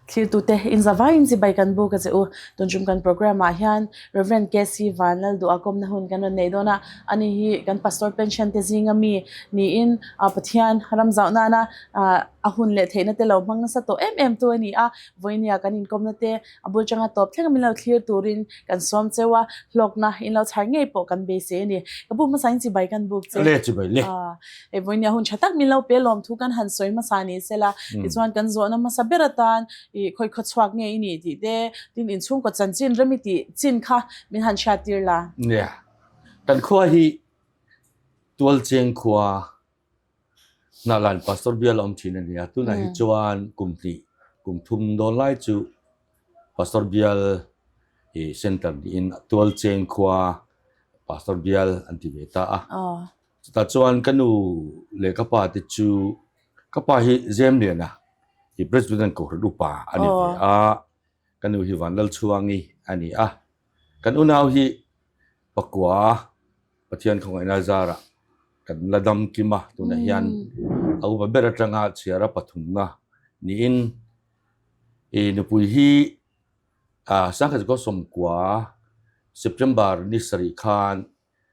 Thlirtute inzavaiin chibai kan buk a che u. Tuntum kan programme ah hian Rev. KC Vanlalduha kawmna hun kan rawn nei dawn a, ani hi kan Pastor pension te zinga mi niin Pathian ram zauh nana a hun leh theihna te lo hmang nasa tawh em em tu a ni a, vawinia kan inkawmna te a bul tanga tawp thleng a min lo thlir turin kan sawm cheu a, hlawkna in lo chhar ngei pawh kan beisei a ni. Ka bu hmasa in chibai kan buk che. Le chibai le. Hei vawinia hun tha tak min lo pe lawm thu kan han sawi hmasa ni sela, tichuan kan zawhna hmasa ber atan i khawi khaw chhuak nge i nih tih te, tin inchhungkaw chanchin rem i tih chin kha min han hriat tir la. Nia, kan khua hi Tualcheng khua Hnahlan Pastor bial a awm thin a nia, tunah hi chuan kum hnih kum thum dawn lai chu Pastor bial i center niin Tualcheng khua Pastor bial an ti ve ta a. Chutah chuan ka nu leh ka pa te chu ka pa hi Zemliana i Presbyterian Kohhran upa a ni ve a, ka nu hi Vanlalchhuangi a ni a. Kan unau hi pakua Pathian khawngaihna zarah kan la dam kim a, tunah hian a upa ber atanga chhiara pathumna niin i nupui hi Sangkhat Kaw Sawmkua September ni sarih khan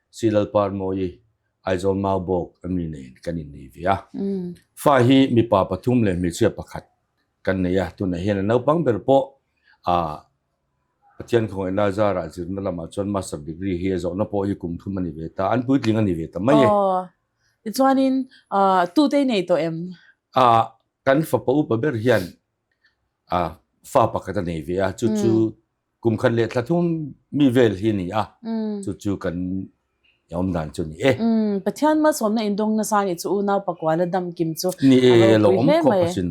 Silal Parmawi Aizawl Maubawk a mi nen kan innei ve a. Fa hi mipa pathum leh hmeichhia pakhat kan nei a, tunah hian a naupang ber pawh Pathian khawngaihna zarah zirna lamah chuan Master degree hi a zawhna pawh hi kum thum a ni ve ta, an puitling a ni ve ta mai e. Aw, tichuanin tute i nei tawh em? Kan fapa upa ber hian fa pakhat a nei ve a, chu chu kum khat leh thla thum mi vel hi a ni a, chu chu kan awm dan chu ni e. Pathian malsawmna indawng nasa nih chu unau pakuala dam kim chu Ni a e, lo ropui awm hle khawp mai. asin.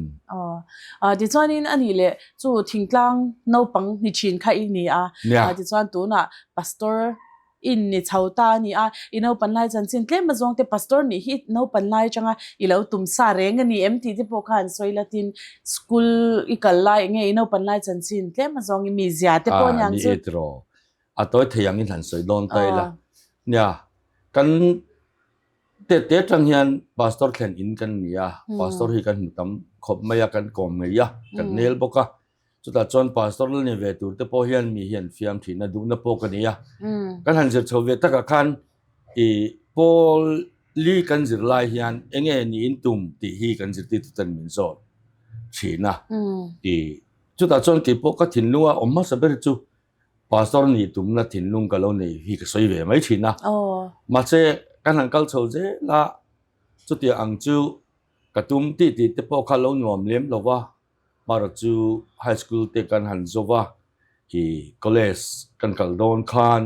Aw, tichuanin a nih leh chu thingtlang naupang ni thin kha i ni a, Nia. tichuan tunah pastor in ni chho ta a ni a, i naupan lai chanchin tlem azawng te pastor nih hi naupan lai atanga i lo tum sa reng a ni em tih te pawh kha an sawi la tin school i kal lai enge i naupan lai chanchin tlem azawng i mizia te pawh Ah, aniang ni chu. e tiraw. A tawi thei angin han sawi dawn ta ila. Nia, kan tete atang hian pastor thlen in kan ni a, pastor hi kan hmu tam khawp mai a, kan kawm ngei a, kan nel bawk a. Chutah chuan pastor la ni ve tur te pawh hian mi hian fiam thihna duhna pawh ka nei a. Kan han zir chho ve takah khan i pawl li kan zir lai hian enge niin tum tih hi kan zirtirtu ten min zawt thin a. I chutah chuan keipawh ka thinlunga awm hmasa ber chu Pastor nih tumna thinlung ka lo nei hi ka sawi ve mai thin a. Mahse, kan han kal chho zel a, chutiang ang chu ka tum tih tih te pawh kha lo nuam lem lo va, hmarawh chu high school te kan han zo va, i college kan kal dawn khan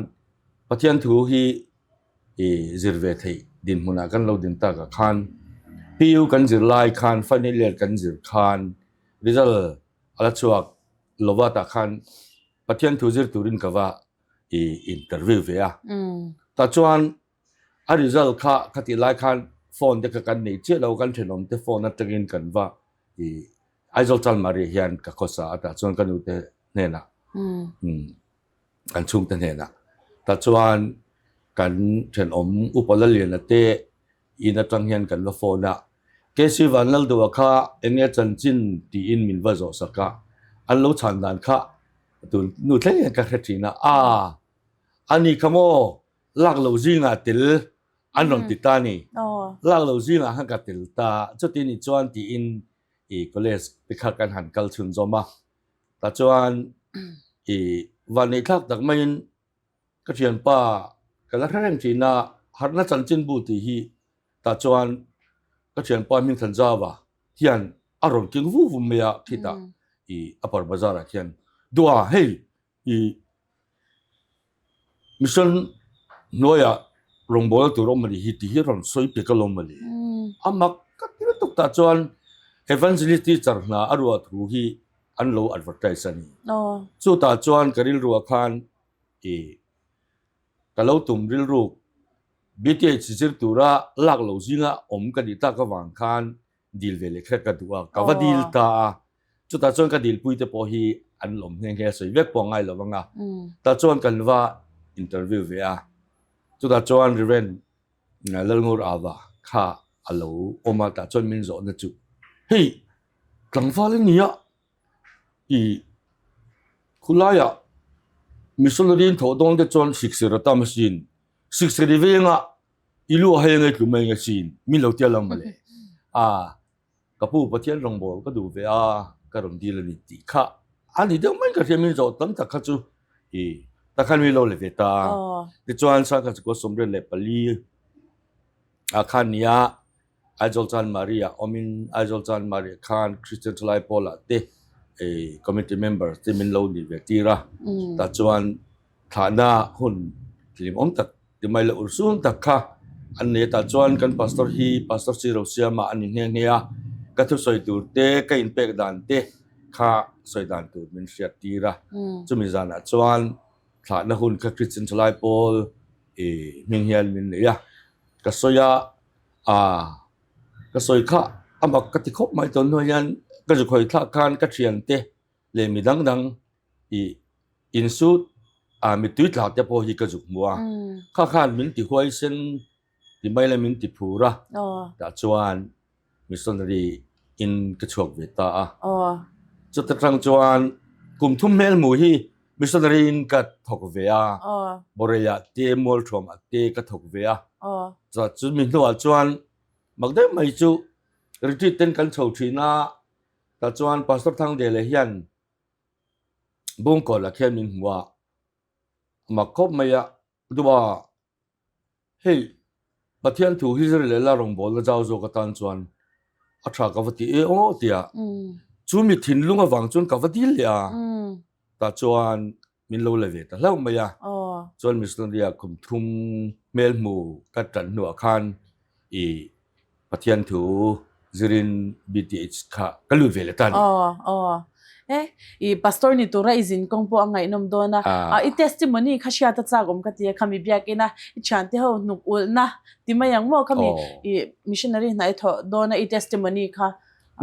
Pathian thu hi i zir ve theih dinhmunah kan lo din takah khan PU kan zir lai khan final year kan zir khan result a la chhuak lova tah khan Pathian thu zir turin ka va i interview ve a. Tah chuan a result kha ka tih lai khan phone te kha kan nei chiah lo, kan thenawm te phone atangin kan va i Aizawl Chalmari hian ka khawsa a, tah chuan ka nu te hnenah kan chhungte hnenah tah chuan kan thenawm Upa Laliana te In atang hian kan va phone a, KC Vanlalduha kha eng nge chanchin tiin min va zawh sak a, an lo chhan dan kha tun nu thleng hian ka hre thin a, aa a ni kha maw lak lo zingah tel an rawn ti ta ni, lak lo zingah khan ka tel ta, chuti ni chuan tiin i college te kha kan han kal chhunzawm a, tah chuan i vanneihthlak tak maiin Ka thianpa ka la hre reng thin a, harhna chanchinbu tih hi tah chuan ka thianpa Hmingthanzava hian a rawn keng vu vu mai a khitah i Upper Bazar ah khian duha hei i mission hnuaiah rawngbawlna tur awm a nih hi tih hi a rawn sawi pe ka lawm a ni. A mak ka ti lutuk tah chuan Evangelist teacher hna a ruah thu hi an lo advertise a ni. Chutah chuan ka rilruah khan i ka lo tum rilruk BTH zir tura lak lo zinga awm ka nih tak avang khan dil ve leh kher ka duh a, ka va dil ta a. Chutah chuan ka dilpui te pawh hi an lawm nghe nghe a, sawi vek pawh a ngai lo ang a. Tah chuan kan va interview ve a, chutah chuan Rev. Lalngur Ava kha a lo awm a, tah chuan min zawhna chu hei tlangval a nia. I khulaiah missionary in thawh dawn te chuan siksir a tam asin. Siksir i venga i lu a hei ange tlum mai ange sin min lo tia lam mawle. A ka pu Pathian rawngbâwl ka duh ve a ka rawn dil a ni tih kha a ni deuh mai ka hria min zawh tam tak kha chu i takhan min lo le ve ta. Tichuan Sangha Chukua 84 ah khan nia Aizawl Chanmari ah awmin Aizawl Chanmari ah khan Christian Thalai Pawl ah te committee member te min lo nih ve tir a, tah chuan thlahna hun hlimawm tak ti mai loh urhsun tak kha an nei a, tah chuan kan pastor hi Pastor Sri Rosiama a ni nghe nghe a, ka thusawi tur te ka inpek dan te kha sawi dan tur min hriat tir a, chumi zanah chuan thlahna hun kha Christian Thalai Pawl hming hian min nei a, ka sawi a. Aaa ka sawi kha a mak ka ti khawp mai tun hnuai hian ka zu khawi thlak khan ka thian te leh mi dang dang ih insut ah mittui tla te pawh hi ka zuk hmu a kha khan min ti huai sen ti mai la min ti phur a tah chuan missionary in ka chhuak ve ta a chuta tang chuan kum thum hmel hmuh hi missionary in ka thawk ve a Boreiah te Mualthuamah te ka thawk ve a. Chuan chumi hnuah chuan mak deuh mai chu retreat ten kan chho thin a, tah chuan Pastor Thangdele hian Bungkawlah khian min hmu a, mak khawp mai a, duha hei Pathian thu hi zir leh la rawngbawlna zau zawk atan chuan a tha ka va ti e aw tia chumi thinlung avang chuan ka va dil leh a, tah chuan min lo la ve ta hlauh mai a. Chuan missionary ah kum thum hmel hmu ka tan hnuah khan i Pathian thu zirin BTH kha ka lut ve leh ta a ni. Aw aw e i pastor ni tura i zin kawng pawh a ngaihnawm dawn a. I testimony kha hriat a chak awm ka ti a khami biakin a i thiante ho hnuk ulhna ti mai ang maw khami i missionary hna i thawh dawn a i testimony kha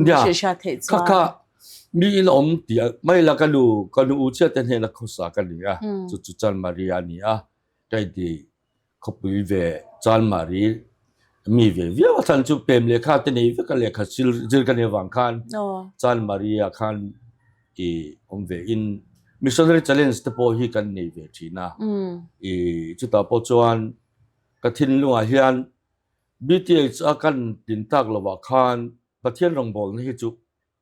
Nia, kha kha mi in awm tih mai la ka nu ka nu u chiah te hnena khawsa ka ni a, chu chu Chanmari a ni a, ka inti khawpui ve Chanmari mi ve viau a chhan chu pem lehkha te nei vek a lehkha zir ka nih avang khan Chanmari ah khan i awm ve in missionary challenge te pawh hi kan nei ve thin a, i chutah pawh chuan ka thinlungah hian BTH a kan tin tak lovah khan Pathian rawngbawlna hi chu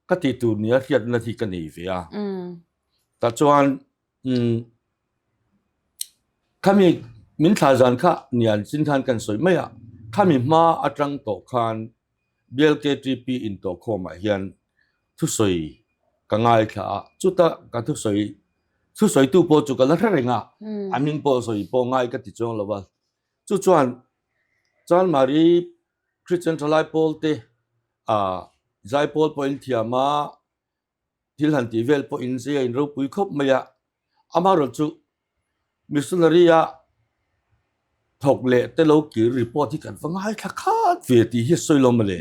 ka tih tur nia hriatna hi ka nei ve a. Tah chuan khami min thlah zan kha nian chin khan kan sawi mai a, khami hma atang tawh khan BLKTP intawhkhawmah hian thusawi ka ngaithla a, chuta ka thusawi thusawitu pawh chu ka la hre reng a, a hming pawh sawi pawh ngai ka ti chuang lo va, chu chuan Chanmari Christian Thalai Pawl te ah Zaipawl pawh in thiam a, thil han tih vel pawh in zia in ropui khawp mai a, amaherawhchu chu missionary a thawk leh te lo kir report hi kan va ngaithla khat ve tih hi a sawi lo mawle.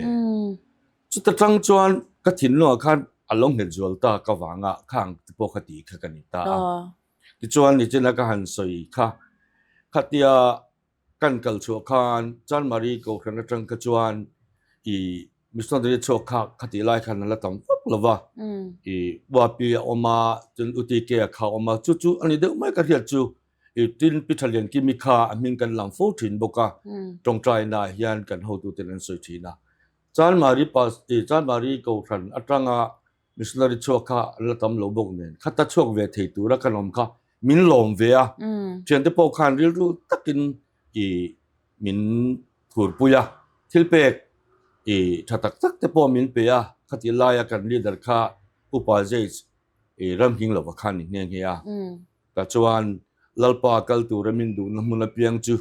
Chuta tang chuan ka thinlungah khan a lo nghet zual ta ka vanga khang te pawh kha tih kha ka ni ta a. Tichuan nichina ka han sawi kha khatia Kan kal chhuah khan Chanmari Kohhran atang kha chuan i missionary chhuak kha khatih lai khan a la tam vak lo va, i Uapi a awm a, chuan UTK a kha a awm a, chu chu a ni deuh mai ka hriat chu i tin Pi Thaliankimi kha a hming kan lang fo thin bawk a, tawngtaina ah hian kan hotuten an sawi thin a. Chanmari pas i Chanmari Kohhran atanga Missionary chhuak kha an la tam lo bawk nen, khata chhuak ve thei tura kan awm kha min lawm ve a, thiante pawh khan rilru takin i min phurpui a, thil pek i tha tak tak te pawh min pe a, khatih laia kan leader kha Upa Zeitz i ramhing lova khan ni nghe nghe a, tah chuan Lalpa kal tura min duhna hmun apiang chu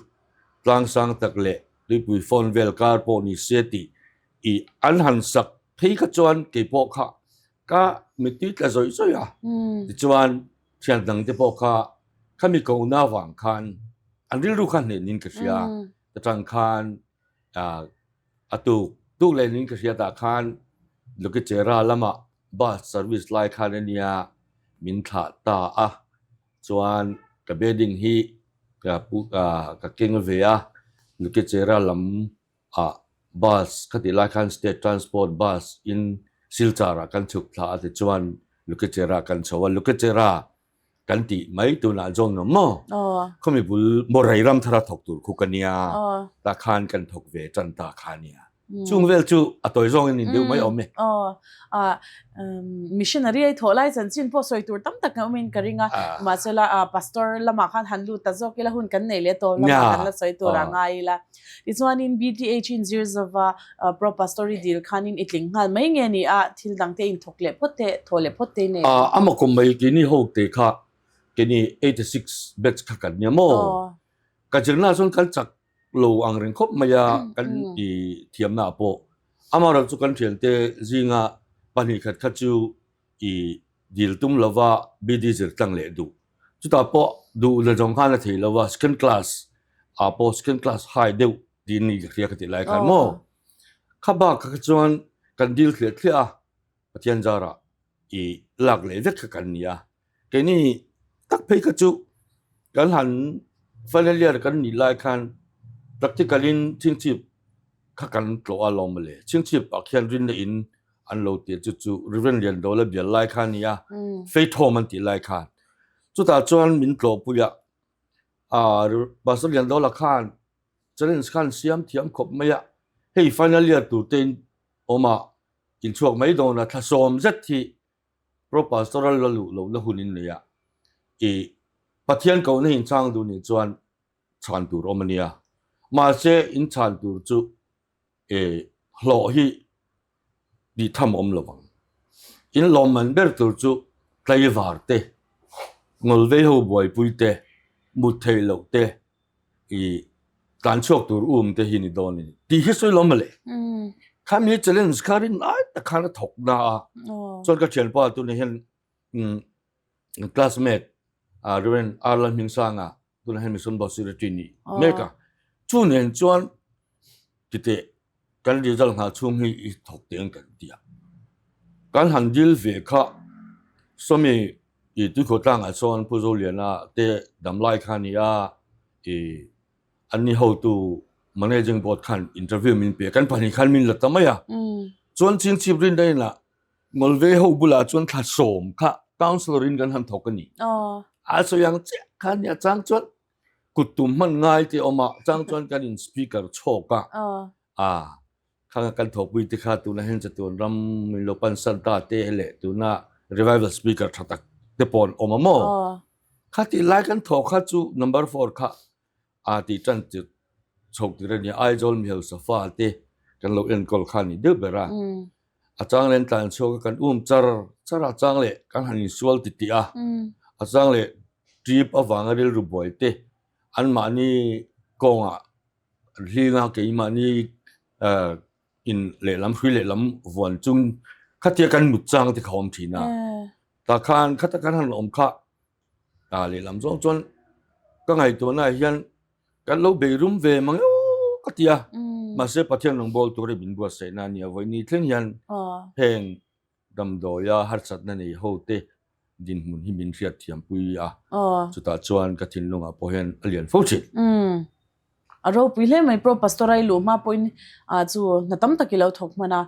tlangsang tak leh tuipui phone vel kar pawh ni se tih I an han sak phei kha chuan kei pawh kha ka mittui tla zawih zawih a, tichuan thian dang te pawh kha khami kohna avang khan an rilru kha hnehin ka hria, ta tang khan a tuk tuk leh niin ka hria tah khan Lukichera lamah bus service lai khan ania min thlah ta a, chuan ka bedding hi ka pu ka keng ve a Lukichera lam ah bus khatih lai khan state transport bus in Silchar ah kan chhuk thla a tichuan. Lukechera kan chho a, Lukechera kan tih mai tunah zawng lo maw? Khawmi bul Mawrei ram thara thawk tur khu ka nia, tah khan kan thawk ve tan ta kha nia. Chung vel chu a tawi zawngin in deuh mai awm e. Missionary ai thawh lai chanchin pawh sawi tur tam tak an awmin ka ring a, mahsela pastor lamah khan han lut ta zawk ila hun kan neih leh tawp lamah kan la sawi tur a ngai ila. Tichuanin BTH in zir zova Pro Pastor i dil khanin i tling nghal mai nge ni a, thil dang te in thawk leh phawt te, thawh leh phawt te nei. Ama kum mai keini ho te kha keini 86 batch kha kan nia maw? Ka zirna chuan kan chak lo ang reng khawp mai a, kan i thiamna ah pawh. Amaherawhchu kan thiante zinga pahnihkhat kha chu i dil tum lova BD zir tlang leh duh. Chutah pawh duh na zawng khan a thei lova, second class ah pawh second class high deuh tiin ni ka hria ka tih lai khan maw. Kha bak kha chuan kan dil thliah thliah a, Pathian zarah i lak leh vek kha kan ni a. Keini tak phei kha chu kan han final year kan nih lai khan practical in chingchip kha kan tlawh a lawm mawle. Chingchip ah khian rinna in an lo tir chu chu Reverend Liandola bial lai kha a ni a, Faith Home an tih lai khan. Chutah chuan min tlawhpui a, ah Pastor Liandola khan challenge khan siam thiam khawp mai a, hei final year tur te in awm a, inchhuak mai dawn a, thla sawm zet hi Pro Pastoral la luh lohna hun in nei a, i Pathian kohna in chhang duh nih chuan chhan tur awm a nia. Mahse in chhan tur chu e hlawh hi tih tham awm lo vang. In lawmman ber tur chu tlaivar te, ngawlvei ho buaipui te, mut theih loh te, i tlan chhuak tur um te hi ni dawn a ni tih hi sawi lo mawle. Khami challenge kha rin lai tak khan a thawk na a, chuan ka thianpa tunah hian classmate Reverend R Lalhmingsanga tunah hian Mission Board Secretary ni mek a, chu nen chuan titeh kan result nghah chhung hi i thawk teh ang kan ti a, kan han dil ve kha sawmi i tuikhuah tlangah chuan Pu Zoliana te damlai kha a ni a, i anni hotu managing board khan interview min pe a, kan pahnih khan min la ta mai a, chuan chingchip rinna inah Ngawlvei ho bulah chuan thla sawm kha councillor in kan han thawk a ni. A sawi ang chiah kha nia chang chuan kut tum hman ngai te awm a, chang chuan kan in speaker chhawk a, a khang kan thawhpui te kha tuna hian chatuan ram min lo pan san ta te leh tuna revival speaker tha tak te pawh an awm a maw? Kha tih lai kan thawh kha chu number four kha a tih tan tirh chhawk tir a ni a, Aizawl Mihausa fa te kan lo enkawl kha a ni deuh ber a. A chang leh an tlan chhuak a, kan um char char a, a chang leh kan han insual titih a, a chang leh trip avanga rilru buai te anmahni kawngah an hling a, keimahni eh in lehlam hrui lehlam vuan chung khatia kan mut chang te kha awm thin a, tah khan khata kan han awm kha ah lehlam zawng chuan ka ngaihtuahna ah hian kan lo bei rum ve mang emaw ka ti a, mahse Pathian rawngbâwl tur hi min buatsaihna a ni a, vawiin thleng hian heng damdawia harsatna nei ho te dinhmun hi min hriatthiampui a, chutah chuan ka thinlungah pawh hian a lian fo thin. A ropui hle mai Pro Pastor a i luh hma pawhin chu hna tam tak i lo thawk hman a,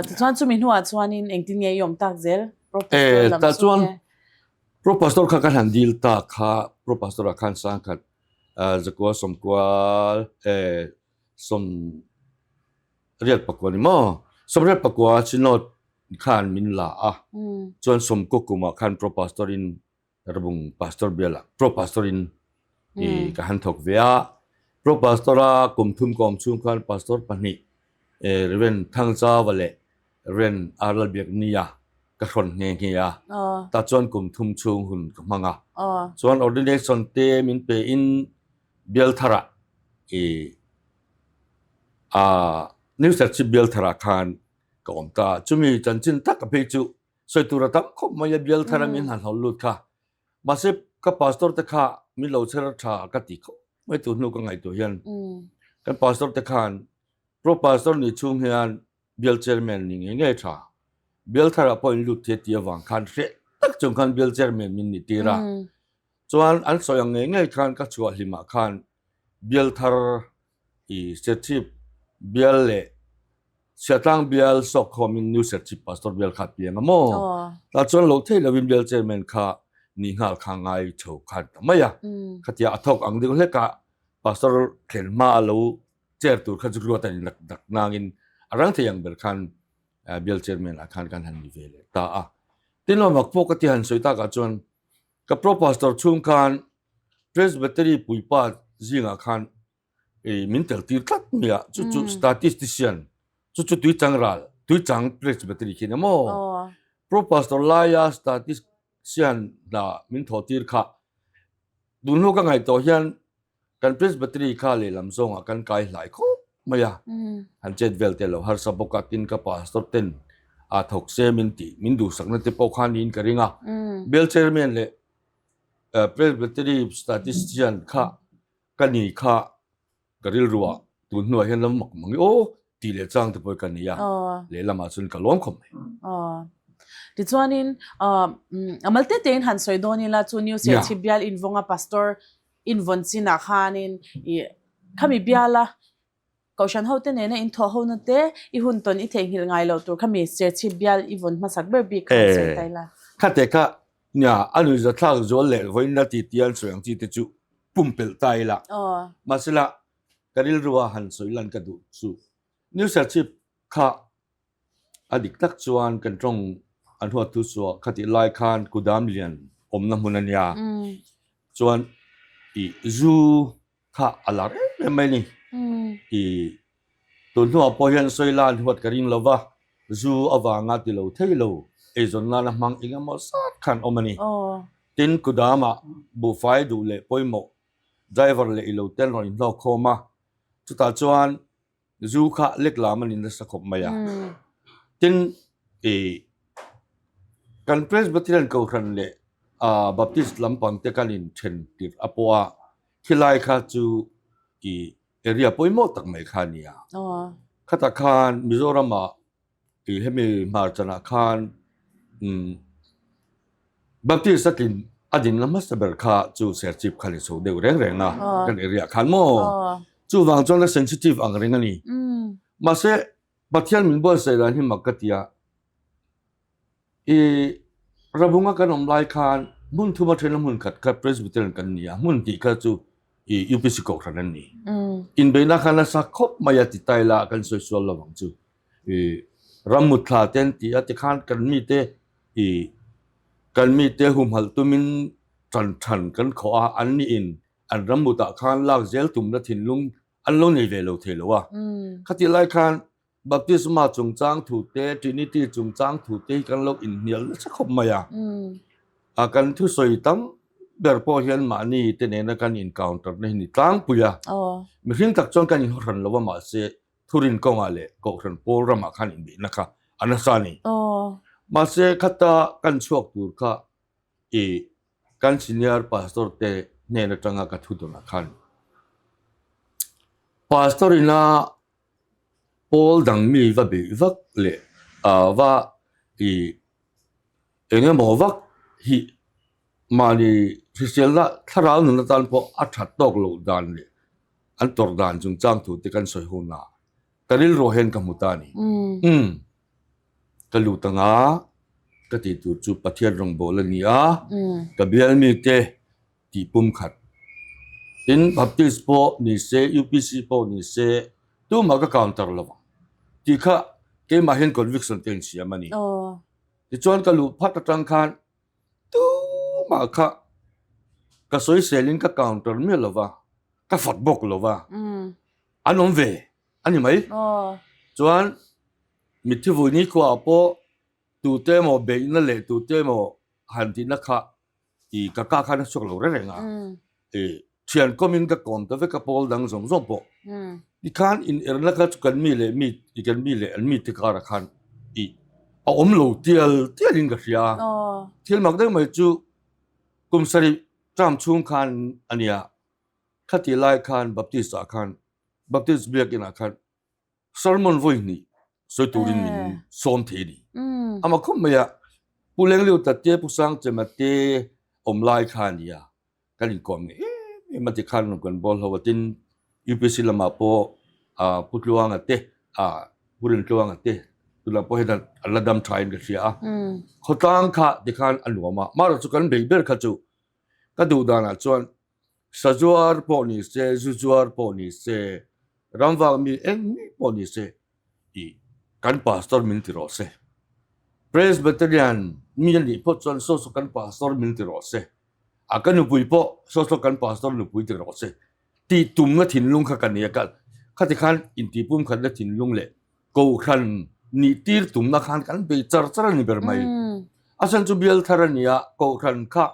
tichuan chumi hnuah chuanin engtin nge i awm tak zel Pro Pastor lam chu nge? Pro Pastor kha kan han dil tak kha Pro Pastor ah khan sangkhat zakua sawmkual sawm riat pakua ni maw sawmriat pakua Synod khan min la a chuan sawmkaw kumah khan Pro Pastor in Rabung Pastor bialah Pro Pastor in i ka han thawk ve a. Pro Pastor a kum thum ka awm chhung khan Pastor pahnih Rev. Thangchava leh Rev. R. Lalbiaknia ka hrawn nghe nghe a. Tah chuan kum thum chhung hun ka hmang a. Chuan ordination te min pe in bial tharah i New Serchhip bial tharah khan ka awm ta a. Chumi chanchin tak a phei chu Sawi tur a tam khawp mai a, bial thar a min han hawl lut kha. Mahse ka pastor te kha min lo chher tha ka ti khawp mai tur hnu ka ngaihtuah hian kan pastor te khan pro pastor ni chhung hian bial chairman ni ngei ngei tha. Bial tharah pawh in lut thei tih avang khan hreh tak chung khan bial chairman min ni tir a. Chuan an sawi ang ngei ngei khan ka chhuah hlimah khan bial thar i Serchhip bial leh. Siatlang bial sawkkhawmin New Serchhip Pastor bial kha a piang a maw? Tah chuan lo thei lovin bial chairman kha ni nghal kha ngai chho khan ta mai a. Khatia a thawk ang deuh hlek a, Pastor thlen hma a lo chair tur kha chu ruat a ni dak dak nangin a rang thei ang ber khan bial chairman ah khan kan han ni ve leh ta a. Tin lawmak pawh ka ti han sawi takah chuan ka pro pastor chhung khan Presbytery puipa zingah khan i min tel tir tlat mai a chu chu statistician chu chu tuichang ral tuichang presbytery khi nia maw pro pastor laia statistician hna min thawh tir kha tun hnu ka ngaihtuah hian kan presbytery kha lehlam zawngah kan kai hlai khawp mai a han chet vel te lo harsa bawk a tin ka pastor ten a thawk se min tih min duhsakna te pawh kha niin ka ring a bial chairman leh presbytery statistician kha Ka ni kha ka rilruah tun hnuah hian lam mak mang i aw tih leh chang te pawh ka ni a, lehlamah chuan ka lawm khawp mai. Tichuanin a mal te tein han sawi dawn ila chu New Serchhip bial invawnga Pastor invawn chinah khanin i khami biala Kohhran hote nena in thawh hona te i hun tawn i theihnghilh ngai loh tur khami Serchhip bial i vawn hmasak ber bik kha an sawi ta ila. Khate kha nia a nuihza thlak zual leh vawiin ti tia an sawi ang chi te chu pumpelh ta ila. Mahsela ka rilrua han sawi lan ka duh chu New Serchhip kha a dik tak chuan kan tawng an huat thu chhuah khatih lai khan kudam lian awmna hmun a nia. Chuan i zu kha a lar em em mai a ni. I tun hnuah pawh hian sawi lan huat ka ring lo va, zu avanga ti lo thei lo eizawn nana hmang eng emaw zat khan awm a ni. Tin, kudamah buhfai duh leh pawimawh driver leh ilo te an rawn inhlawk khawm a, chutah chuan Zu kha lek lam a ni nasa khawp mai a. Tin, i kan Presbyterian Kohhran leh Baptist lampang te kan inthen tirh a pawh a, khilai kha chu i area pawimawh tak mai kha a ni a. Khatah khan Mizoramah I hemi hmarchanah khan umm Baptist a tlin a din la hmasa ber kha chu Serchhip kha ni chho deuh reng reng a kan area khan maw chuvang chuan a sensitive ang reng a ni. Mahse Pathian min buatsaih dan hi mak ka ti a. I Rabunga kan awm lai khan hmun thuma then a hmun khat kha Presbyterian kan ni a, hmun tih kha chu i UPC Kohhran an ni. Inbeihna khan nasa khawp mai a ti ta ila kan sawi sual lo ang chu. I ram mutthla te an ti a tikhan kan mite i kan mite humhalh tumin tan than kan khawh a, an niin an ram mutah khan lak zel tumna thinlung an lo nei ve lo thei lo a. Khatih lai khan Baptisma chungchang thu te, Trinity chungchang thu te hi kan lo inhnial nasa khawp mai a. A kan thusawi tam ber pawh hian mahni te nena kan encounter na hi ni tlangpui a. Mihring tak chuan kan inhawhran lo a mahse thurin kawngah leh kohhran pawl ramah khan inbeihna kha a nasa a ni. Mahse khata kan chhuak tur kha i kan senior pastor te hnen atanga ka thu dawnah khan pastor ina Pawl dang mi va beih vak leh ah va ih eng emaw vak hi mahni hriselna thlarau nun atan pawh a that tawk loh dan leh an tawrh dan chungchang thu te kan sawi hun a ka rilru hian ka hmu ta a ni. Umm ka lut anga ka tih tur chu Pathian rawngbâwl a ni a, ka bial mite tih pum khat. Tin, Baptist pawh ni se, UPC pawh ni se, tumah ka counter lo ang tih kha keimah hian conviction te insiam a ni. Tichuan ka luh phat atang khan tumah kha ka sawiselin ka counter miah lo va, ka fak bawk lo va, an awm ve a ni mai. Chuan mitthi vui nikhuaah pawh tute emaw beihna leh tute emaw han tihna kha i ka ka khan a chhuak lo reng reng a i thian kawmin ka kawm ta vek a pawl dang zawng zawng pawh tikhan in erna kha chu kan mi leh mi i kan mi leh an mi te karah khan i a awm lo tial tial in ka hria thil mak deuh mai chu kum sarih term chhung khan a nia khatih lai khan Baptist ah khan Baptist biakin ah khan Sermon vawi hnih sawi turin min sawm thei a ni. Ama khawp mai a, Pu Lengliu Tate, Pu Sangchema te awm lai kha a ni a, kan inkawm ngei em em a tikhan rawn kan bawl ho a, tin UPC lamah pawh Pu Tluanga te, Pu. Pu Rintluanga te tunah pawh hian an la dam thain ka hria a. Khawtlang kha tikhan a nuam a, mahrawh chu kan bei ber kha chu ka duh danah chuan sazuar pawh ni se, zu zuar pawh ni se, ramvak mi eng mi pawh ni se tih kan pastor min ti rawh se. Presbyterian mi a nih phawt chuan saw saw kan pastor min ti rawh se, a ka nupui pawh saw saw kan pastor nupui ti rawh se. Tih tumna thinlung kha ka nei a, ka khati khan intihpum khatna thinlung leh kohhran nih tir tumna khan kan bei char char a ni ber mai. A chhan chu bial thar a ni a, kohhran kha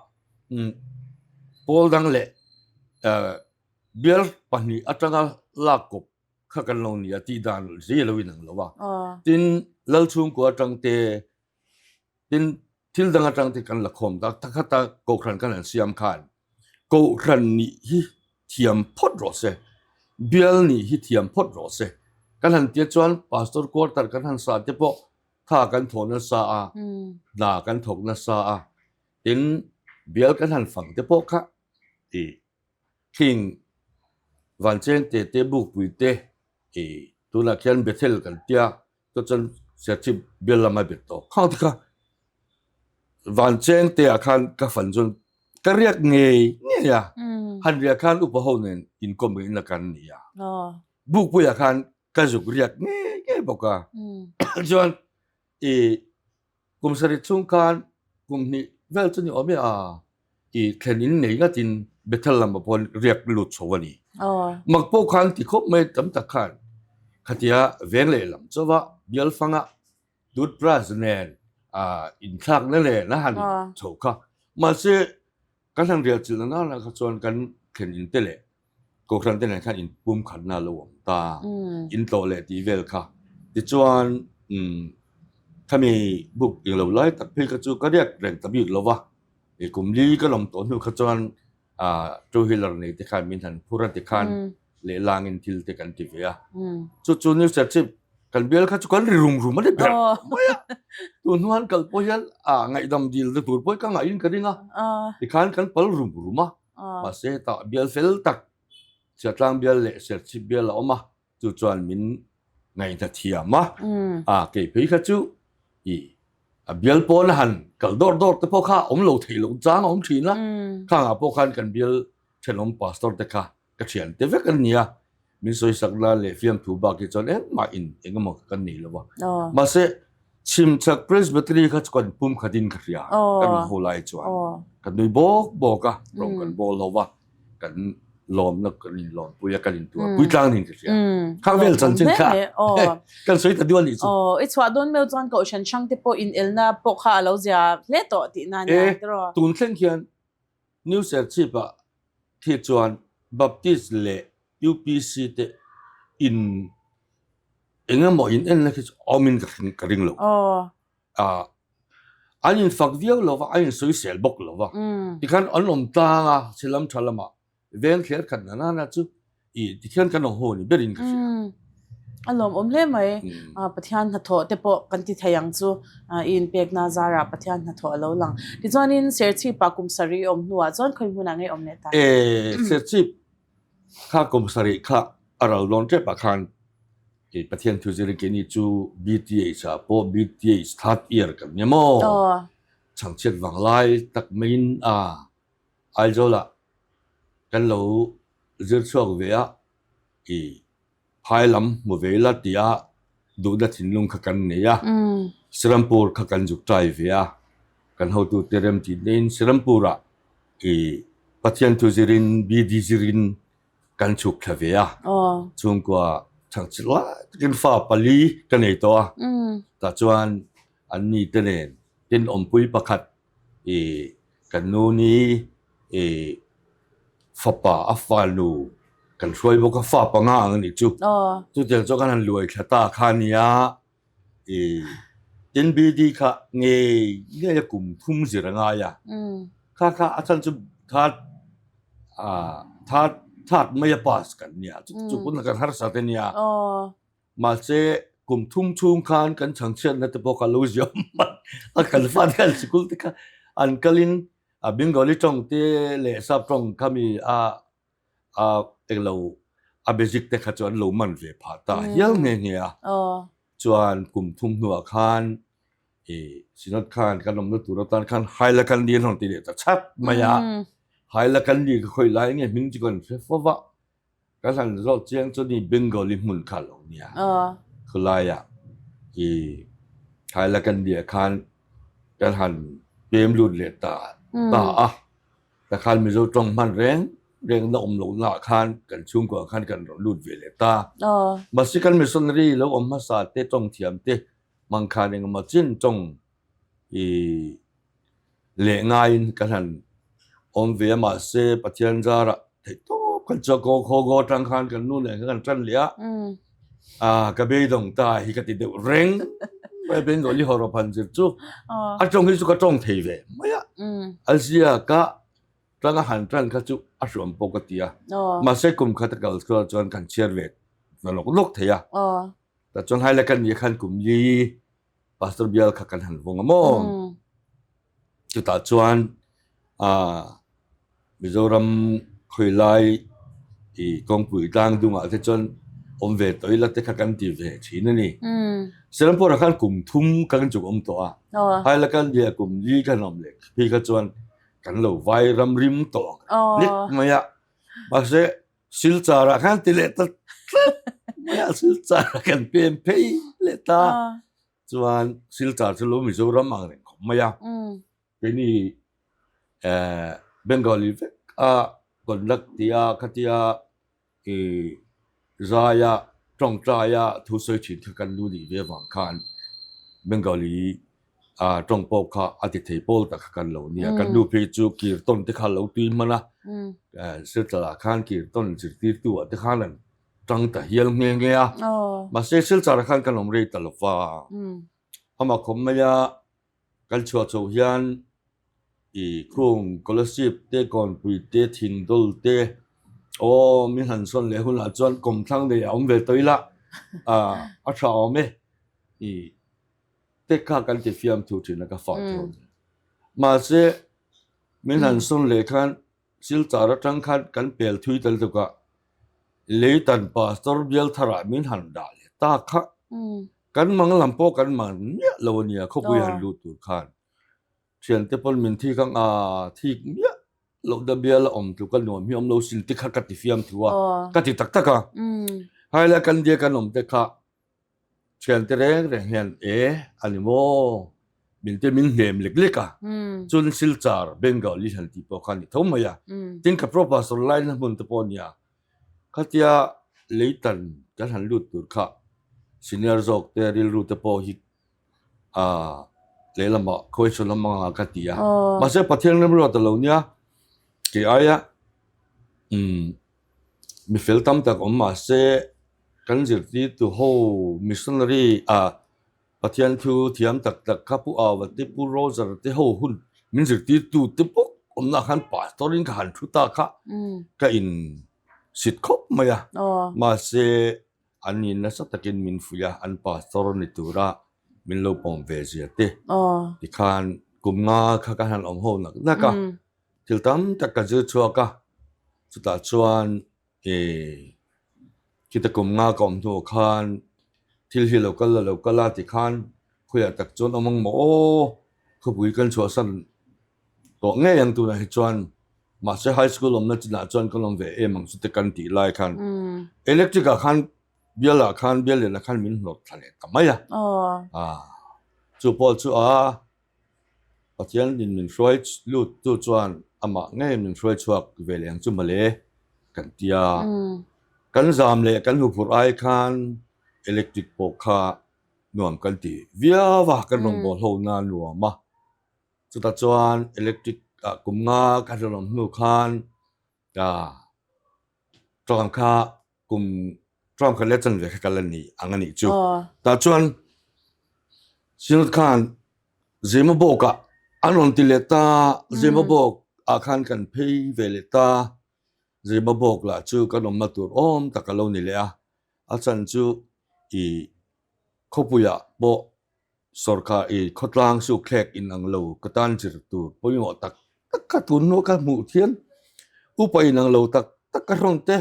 pawl dang leh bial pahnih atanga lak kawp kha kan lo ni a tih dan zia lo inang lo a. Tin, Lalchhungkua atang te Tin, thil dang atang te kan la khawm tak tak khat a, Kohhran kan han siam khan Kohhran nih hi thiam phawt rawh se, bial nih hi thiam phawt rawh se. Kan han tia chuan Pastor quarter kan han sa te pawh tha kan thawh nasa a, hna kan thawk nasa a, tin bial kan han fang te pawh kha ih Khing Vancheng te te Bukpui te ih tunah khian Bethel kan tia Chu chuan Serchhip bial lama bet tawh khang te kha Vancheng te ah khan ka fan chuan ka riak ngei ngei a, han riah khan upa ho nen inkawm in la kan ni a, Bukpui ah khan ka zuk riak ngei ngei bawk a, chuan i Kum sarih chhung khan kum hnih vel chu ni awm e a, i thlen in nei ngatin Bethel lamah pawh riak lut chho a ni. Mak pawh khan ti khawp mai tam tak khan khatia veng lehlam chauha bial fanga toothbrush nen inthlakna nen a han chho kha. Mahse kan han riah chilh na nana kha chuan kan thlen in te leh Kohhran te nen khan in pum khatna a lo awm ta, in tlawh leh tih vel kha. Tichuan khami book eng lo lai tak phei kha chu ka riak reng ta bik lo va, kum li ka lawm tawh hnu kha chuan two wheeler nei te khan min han phur a tikhan lehlangin thil te kan ti ve a. Chu chu New Serchhip kan bial kha chu kan ri rum rum a ni ber mai a. Tun hnuan kal pawh hian ngaihdam dil te tur pawh hi ka ngaihin ka ring a, tikhan kan pal rum rum a. Mahse hetah bial fel tak Siatlang bial leh Serchhip bial a awm a, chu chuan min ngaihna thiam a, a kei phei kha chu i a bial pawn a han kal dawr dawr te pawh kha awm lo theih loh chang a awm thin a, khangah pawh khan kan bial thenawm pastor te kha ka thian te vek an ni a, min sawisak na leh fiamthu bak hi chuan engmah in engemaw kan nei lo va. Mahse Chhimchhak Presbytery kha chu kan pum khatin ka hria, kan ho lai chuan kan nui bawk bawk a, rawng kan bawl ho va, kan lawmna kan inlawmpui a, kan intuar pui tlang niin ka hria. Khang vel chanchin kha kan sawi ta dual nih chu. I chhuah dawn meuh chuan Kohhran hrang te pawh inelna pawh kha a lo zia hle tawh tihna a nia tiraw? E, tun thleng hian New Serchhip-ah khi chuan Baptist leh UPC te in eng emaw in enna khi chu awmin ka ka ring lo. Ah, an infak viau lo va, an insawisel bawk lo va. Tikhan an awm tlang a, chhe lam tha lamah Veng thler khat na nana chu i tikhian kan awm ho ni berin ka hria. A lawmawm hle mai. Pathian hnathawh te pawh kan ti thei ang chu. I inpekna zarah Pathian hnathawh a lo lang. Tichuanin Serchhip-ah kum sarih awm hnuah chuan khawi hmunah ngei awm leh ta? E, Serchhip kha kum sarih kha a ral dawn tepah khan i Pathian thu zirin keini chu BTH-ah pawh BTH third year kan ni maw? Chhangchhiat vanglai tak maiin a Aizawlah kan lo zir chhuak ve a, i phai lam hmu ve ila tia duhna thinlung kha kan nei a, Serampur kha kan zuk try ve a, kan hotute remtih neiin Serampurah i Pathian thu zirin BD zirin kan chhuk thla ve a, chhungkua chhangchhe lai takin fa pali ka nei tawh a, tah chuan anni te nen tin awmpui pakhat I kan nu ni i fapa a fanu kan hruai bawk a, fa panga ang a nih chu. Chutiang chuan kan han luai thla ta kha a nia, i tin BD kha ngei ngei a kum thum zir a ngai a, kha kha a chhan chu third ah third third mai a pass kan nia, chu pawn kan harsat a nia. Mahse, kum thum chhung khan kan chhangchhiatna te pawh kha lo ziah hman a, kan fate an sikul te kha an kalin a Bengali tawng te leh Sap tawng kha mi a a englo a basic te kha chu an lo man ve phah ta hial nghe nghe a. Chuan kum thum hnuah khan i Synod khan kan awmna tur atan khan Hailakandi an rawn ti leh ta chhat mai a. Hailakandi ka khawi lai nge hming chu kan hre fo va. Kan han zawh chiang chu ni Bengali hmun kha lo nia. Khulaiah i Hailakandi-ah khan kan han pem lut leh ta ta a. Ta khan Mizo tawng hman reng reng na awm lohna ah khan kan chhungkua ah khan kan rawn lut ve leh ta. Mahse kan missionary lo awm hmasa te tawng thiam te mangkhan engemaw chin tawng i leh ngaiin kan han awm ve a mahse Pathian zarah theih tawp kan chuak aw khaw gaw atang khan kan nu nen khan kan tan leh a ah ka beidawng ta hi ka ti deuh reng mai Bengali hawrawp han zir chu a tawng hi chu ka tawng thei ve mai a a ziak a tanga han tan kha chu a hruam pawh ka ti a mahse kum khat a kal chuan kan chhiar ve ta lawk lawk thei a tah chuan hailai kan nih khan kum li Pastor bial kha kan han vawng a maw? Chutah chuan ah Mizoram khawilai i kawngpui tlang dungah te chuan awm ve tawh ila te kha kan ti ve thin a ni. Serampore ah khan kum thum kan chuk awm tawh a, Hailakandi ah kum li kan awm leh phei kha chuan kan lo vai ram rim tawh ang nek mai a. Mahse Silchar ah khan ti leh ta tlat mai a, Silchar ah kan pem phei leh ta. Chuan Silchar chu lo Mizoram ang reng khawp mai a. Keini eh Bengali vek a conduct tia khatia i zaia tawngtaia thu sawi thin kha kan nu nih ve avang khan Bengali ah tawng pawh kha a ti thei pawl tak kha kan lo nia. Kan nu phei chu kirtawn te kha a lo tui hman a, Silchar ah khan kirtawn zirtirtu ah te khan an tang ta hial nghe nghe a. Mahse Silchar ah khan kan awm rei ta lo va. Amah khawp mai a kan chhuah chhoh hian i khung scholarship te kawnpui te thingdawl te aw min han sawn leh hunah chuan kawmthlang nei a awm ve tawh ila ah a tha awm e i te kha kan ti fiam thu thin a ka fah thei awm. Mahse min han sawn leh khan Silchar atang khan kan pel thui tel tuk a, Leitan Pastor bial tharah min han dah leh ta kha. Kan mang lam pawh kan man miah lo a nia khawpui han lut tur khan. Thiante pawn min thik ang a, thik miah loh na bial a awm tluk a nuam hi awm lo sin te kha ka ti fiam thu a, ka ti tak tak a. Hailai kan dia kan awm te kha Thiante reng reng hian e a ni maw? Min te min hnem lek lek a, chuan Silchar Bengali han tih pawh kha a ni tho mai a. Tin ka pro pastor laina hmun te pawh a nia, khatia leitan kan han lut tur kha senior zawk te rilru te pawh hi ah lehlamah question a hmang ang ka ti a. Mahse Pathian remruat a lo nia, kei aia umm mi fel tam tak awm mahse Kan zirtirtu ho missionary ah Pathian thu thiam tak tak kha Pu Awa te Pu Roger te ho hun min zirtirtu te bawk awmna ah khan pastor in ka han thu ta kha ka in sit khawp mai a mahse an ni nasa takin min fuih a an pastor ni tura min lo pawm ve zia te tikhan kum nga kha ka han awm ho nak nak a thil tam tak ka zir chhuak a chutah chuan E, khita kum nga ka awm hnuah khan thil hi lo kal la lo kal a ti khan khawiah tak chuan awm ang maw aw, khawpui kan chhuahsan tawh ngei ang tunah hi chuan mahse high school awmna chinah chuan kan awm ve em ang chu te kan tih lai khan electric ah khan bial ah khan bial lian ah khan min hnawt thla leh ta mai a, chu pawh chu a. Pathian in min hruai lut tu chuan amah ngei min hruai chhuak ve leh ang chu mawle kan ti a. Kan zam leh kan huphurh ai khan electric pawh kha nuam kan ti viau a, kan rawngbâwl ho na nuam a. Chutah chuan electric ah kum nga ka rawn awm hnu khan tawng kha kum Trump kha let chanve kha kal a ni ang a nih chu. Tah chuan Synod khan Zemabawk ah an rawn ti leh ta, Zemabawk ah khan kan phei ve leh ta, Zemabawk lah chu kan awmna tur awm tak a lo ni leh a, a chan chu i khawpui ah pawh Sawrkar i khawtlang sukthlek in ang lo ka tan zir tur pawimawh tak tak kha tun hnu ka hmuh thiam. Upa in ang lo tak tak ka hrawn te,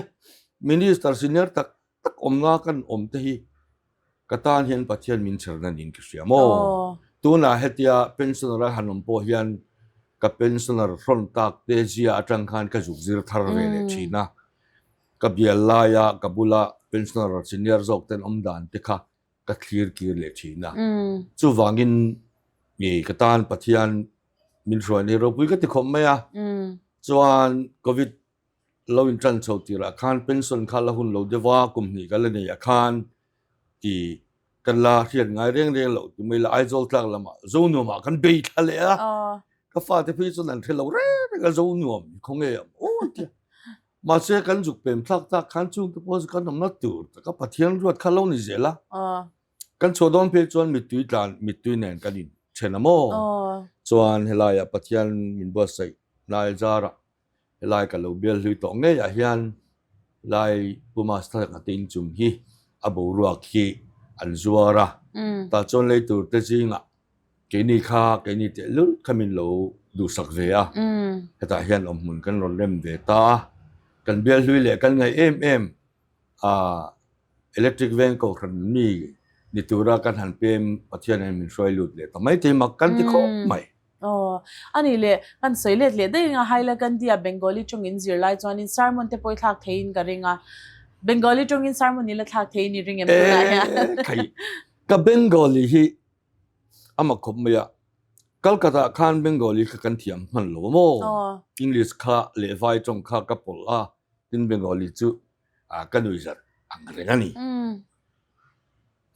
Minister senior tak tak awmna kan awm te hi. Ka tan hian Pathian min chherna niin ka hria maw? Tunah hetia pensioner a han awm pawh hian ka pensioner hrawn tak te zia atang khan ka zuk zir thar ve leh thin a. Ka bial laia ka bula pensioner senior zawk ten awm dan te kha ka thlir kir leh thin a. Chuvangin ka tan Pathian min hruaina hi ropui ka ti khawp mai a. Chuan covid lo in tan chho tirah khan pension kha la hun lo deuh a, kum hnih ka la nei ah khan ih kan la hriat ngai reng reng loh ti mai la Aizawl tlak lamah Zonuamah kan bei thla leh a, ka fate phei chuan an hre lo reng reng a Zonuam hi khawnge a awm aw tia. Mahse kan zuk pem thlak tak khan chungte pawh chu kan awmna tur taka Pathian ruat kha lo ni zel a. Kan chhuah dawn phei chuan mittui tlan mittui nen kan in then a maw? Chuan helaiah Pathian min buatsaih lai zarah Helai ka lo bial hlui tawh ngei ah hian helai Pu Master ka te inchung hi a boruak hi an zuar a, tah chuan lei tur te zingah keini kha keini tehlul kha min lo duhsak ve a, hetah hian awmhmun kan rawn rem ve ta a, kan bial hlui leh kan ngaih em em a electric veng kohhran mi ni tura kan han pem Pathian hian min hruai lut leh ta mai thei mak kan ti khawp mai. Aw, a nih leh, kan sawi let leh daih ringa Hailakandi-a Bengali tawngin zirlai chuanin sermon te pawh i thlak theiin ka ring a. Bengali tawngin sermon i la thlak theiin i ring em tunah hian? Eh, khai, ka Bengali hi a mak khawp mai a. Kolkata ah khan Bengali kha kan thiam hman lo a maw? English kha leh vai tawng kha ka pawlh a, tin Bengali chu ka nuihzat ang reng a ni.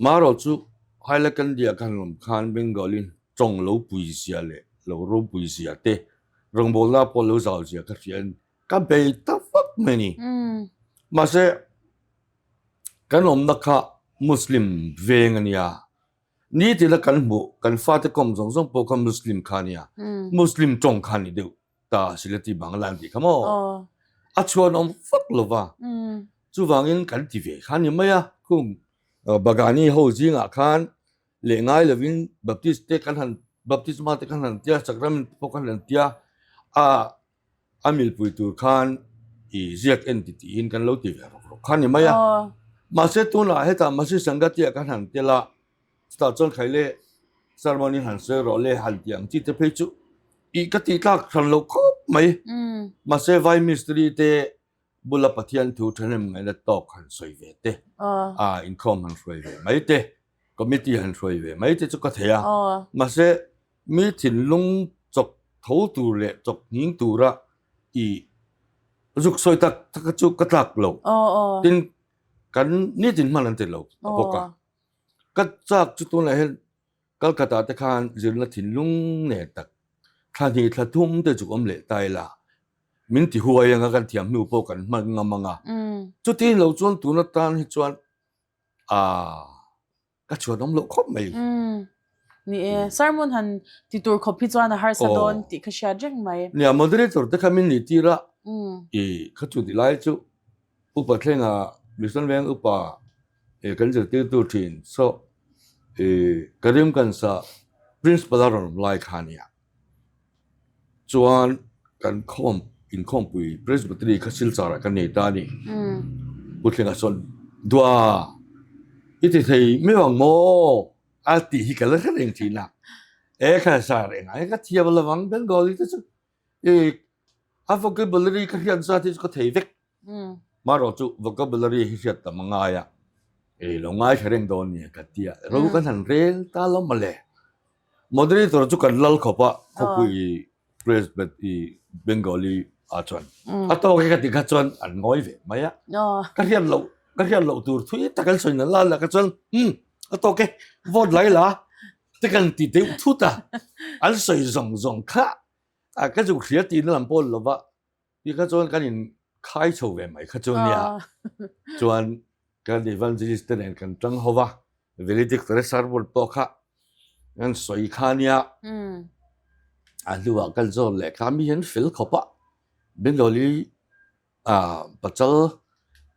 Marawh chu Hailakandi-ah khan awm khan Bengali tawng lo pui zia leh lo ropui zia te, rawngbawlna pawh lo zau zia ka hria in ka bei ta vak mai a ni. Mahse, kan awmna kha Muslim veng a nia, nitina kan hmuh kan fate kawm zawng zawng pawh kha Muslim kha a nia, Muslim tawng kha a ni deuh ta Silati Bangla an tih kha maw? A chhuan awm vak lo va, chuvangin kan ti ve kha a ni mai a, khung Bagani ho zingah khan leh ngai lovin Baptist te kan han Baptisma te kan han tia, Sacrament te pawh kan han tia, a a milpui tur khan i ziak en ti tiin kan lo ti ve rawk rawk kha a ni mai a. Mahse tunah hetah Masi Sangati ah kan han tel a, Chutah chuan khai le sermon in han sawi rawh le han tih ang chi te phei chu ih ka tih tlak hran lo khawp mai. Mahse vai mistiri te bula Pathian thu thahnem ngaihna tawk han sawi ve te, a inkhawm han hruai ve mai te, committee han hruai ve mai te chu ka thei a. Mahse mi thinlung chawk tho tur leh chawk nghing tura ih zuk sawi tak tak chu ka tlak lo. Tin, kan nitin hman an ti lo bawk a. Ka chak chu tunah hian Kolkata te khan zirna thinlung nen tak thla hnih thla thum te chu awm leh ta ila min ti huai anga kan thiam hnu pawh kan hman ngam anga chuti lo chuan tun atan hi chuan aaa ka chhuan awm loh khawp mai. Ni e, sermon han ti tur khawp hi chuan a harsa dawn tih ka hriat reng mai. Nia, moderator te kha min nih tir a, i kha chu ti lai chu Upa thlenga Mission Veng upa eh kan zirtirtu thin saw eh Karimganj-a principal a rawn awm lai kha a nia. Chuan kan khawm inkhawmpui Presbytery kha Silchar ah kan nei ta a ni. Pu Thlenga sawn Dua i ti thei miau ang maw? a tih hi ka la hre reng thin a. E kha sar engah hian ka thiam lo ang Bengali te chu eh a vocabulary ka hriat zat hi chu ka thei vek. Marawh chu vocabulary hi hriat tam a ngai a, ei lo ngaithla reng dawn nia ka ti a, ro kan han rel ta lo mawle. Moderator chu kan lal khawp a, khawpui Presbyt i Bengali ah chuan a tawk e ka ti kha chuan an ngawi ve mai a, ka hriat loh ka hriat loh tur thui tak an sawi nalh a ka chuan umm a tawk e vote lai la te kan ti deuh thut a, an sawi zawng zawng kha ka zuk hria tihna lam pawh a ni lo va. Ti kha chuan kan in khai chho ve mai kha chu nia. Chuan kan evangelist te nen kan tang ho va, valedictory sermon pawh kha kan sawi kha nia. A hnuah kan zawn leh kha mi hian fel khawp a, Bengali ah pachal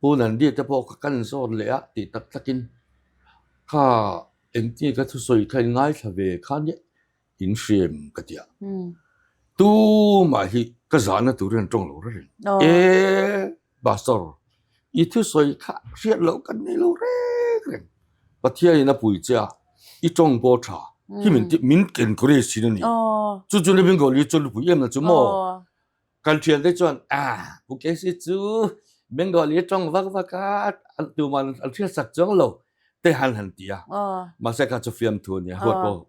Pu Nandi te pawh kha kan zawn leh a tih tak takin kha engtin ka thusawi kha in ngaithla ve kha nia. In hriam ka ti a. Tumah hi ka zahna turin an tawng lo reng. E Pastor, i thusawi kha hriat loh kan nei lo reng reng. Pathianin a pui che a, i tawng pawh tha hi min ti min encourage thin a ni. Chu chu Living Goal hi chu lupui em na chu maw? Kan thian te chuan a Pu KC chu Bengali tawng vak vak a tuman an hriat sak chuang lo te han han ti a. Mahse kha chu fiamthu a nia huat pawh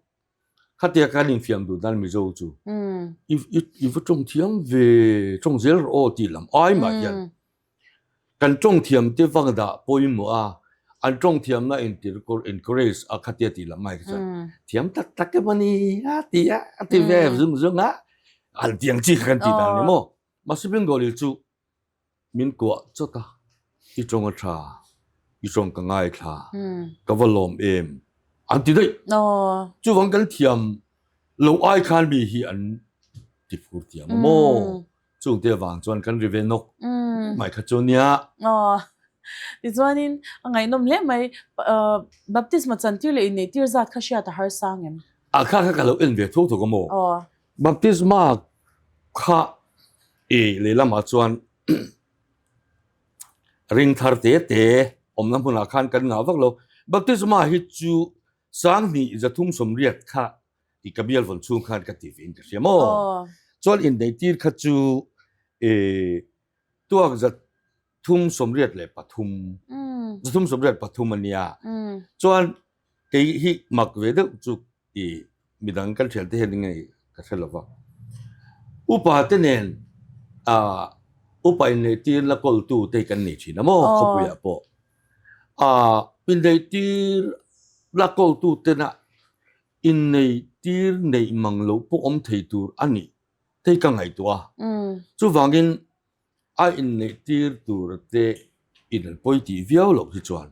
Khatia kan infiam duh dan Mizo chu i i va tawng thiam ve tawng zel rawh aw tih lam ai mah hian kan tawng thiam te vang dah pawimawh a, an tawng thiamna intir encourage a khatia tih lam ai kha chuan thiam tak tak emaw ni a ti a a ti ve zung zung a, an ti ang chi kha kan tih dan ni maw. Mahse Bengali chu Min kuah chawt a, i tawng a tha, i tawng ka ngaithla, ka va lawm em an ti daih. Chuvang kan thiam lo ai khan mi hi an ti phur thiam a maw? Chungte avang chuan kan ri ve nawk mai kha chu nia. Tichuanin a ngaihnawm hle mai, baptisma chantir leh inneihtir zat kha hriat a harsa ang em? A kha kha ka lo en ve thuk thuk a maw? Baptisma kha i lehlamah chuan ring thar te te awmna hmunah khan kan ngah vak lo. Baptisma hi chu 20 380 kha i ka bial vawn chhung khan ka ti ve in ka hria maw? Chuan inneihtir kha chu i tuak 383, 383 a nia. Chuan kei hi mak ve deuh chu i midang kan thian te hian enge ka hre lova. Upa te nen ah upa inneihtir la kawltu te hi kan nei thin a maw khawpuiah pawh. Ah inneihtir la kawltu tena inneihtir neih mang loh pawh awm thei tur a nih te hi ka ngaihtuah a. Chuvangin a inneihtir tur te in an pawi tih viau loh hi chuan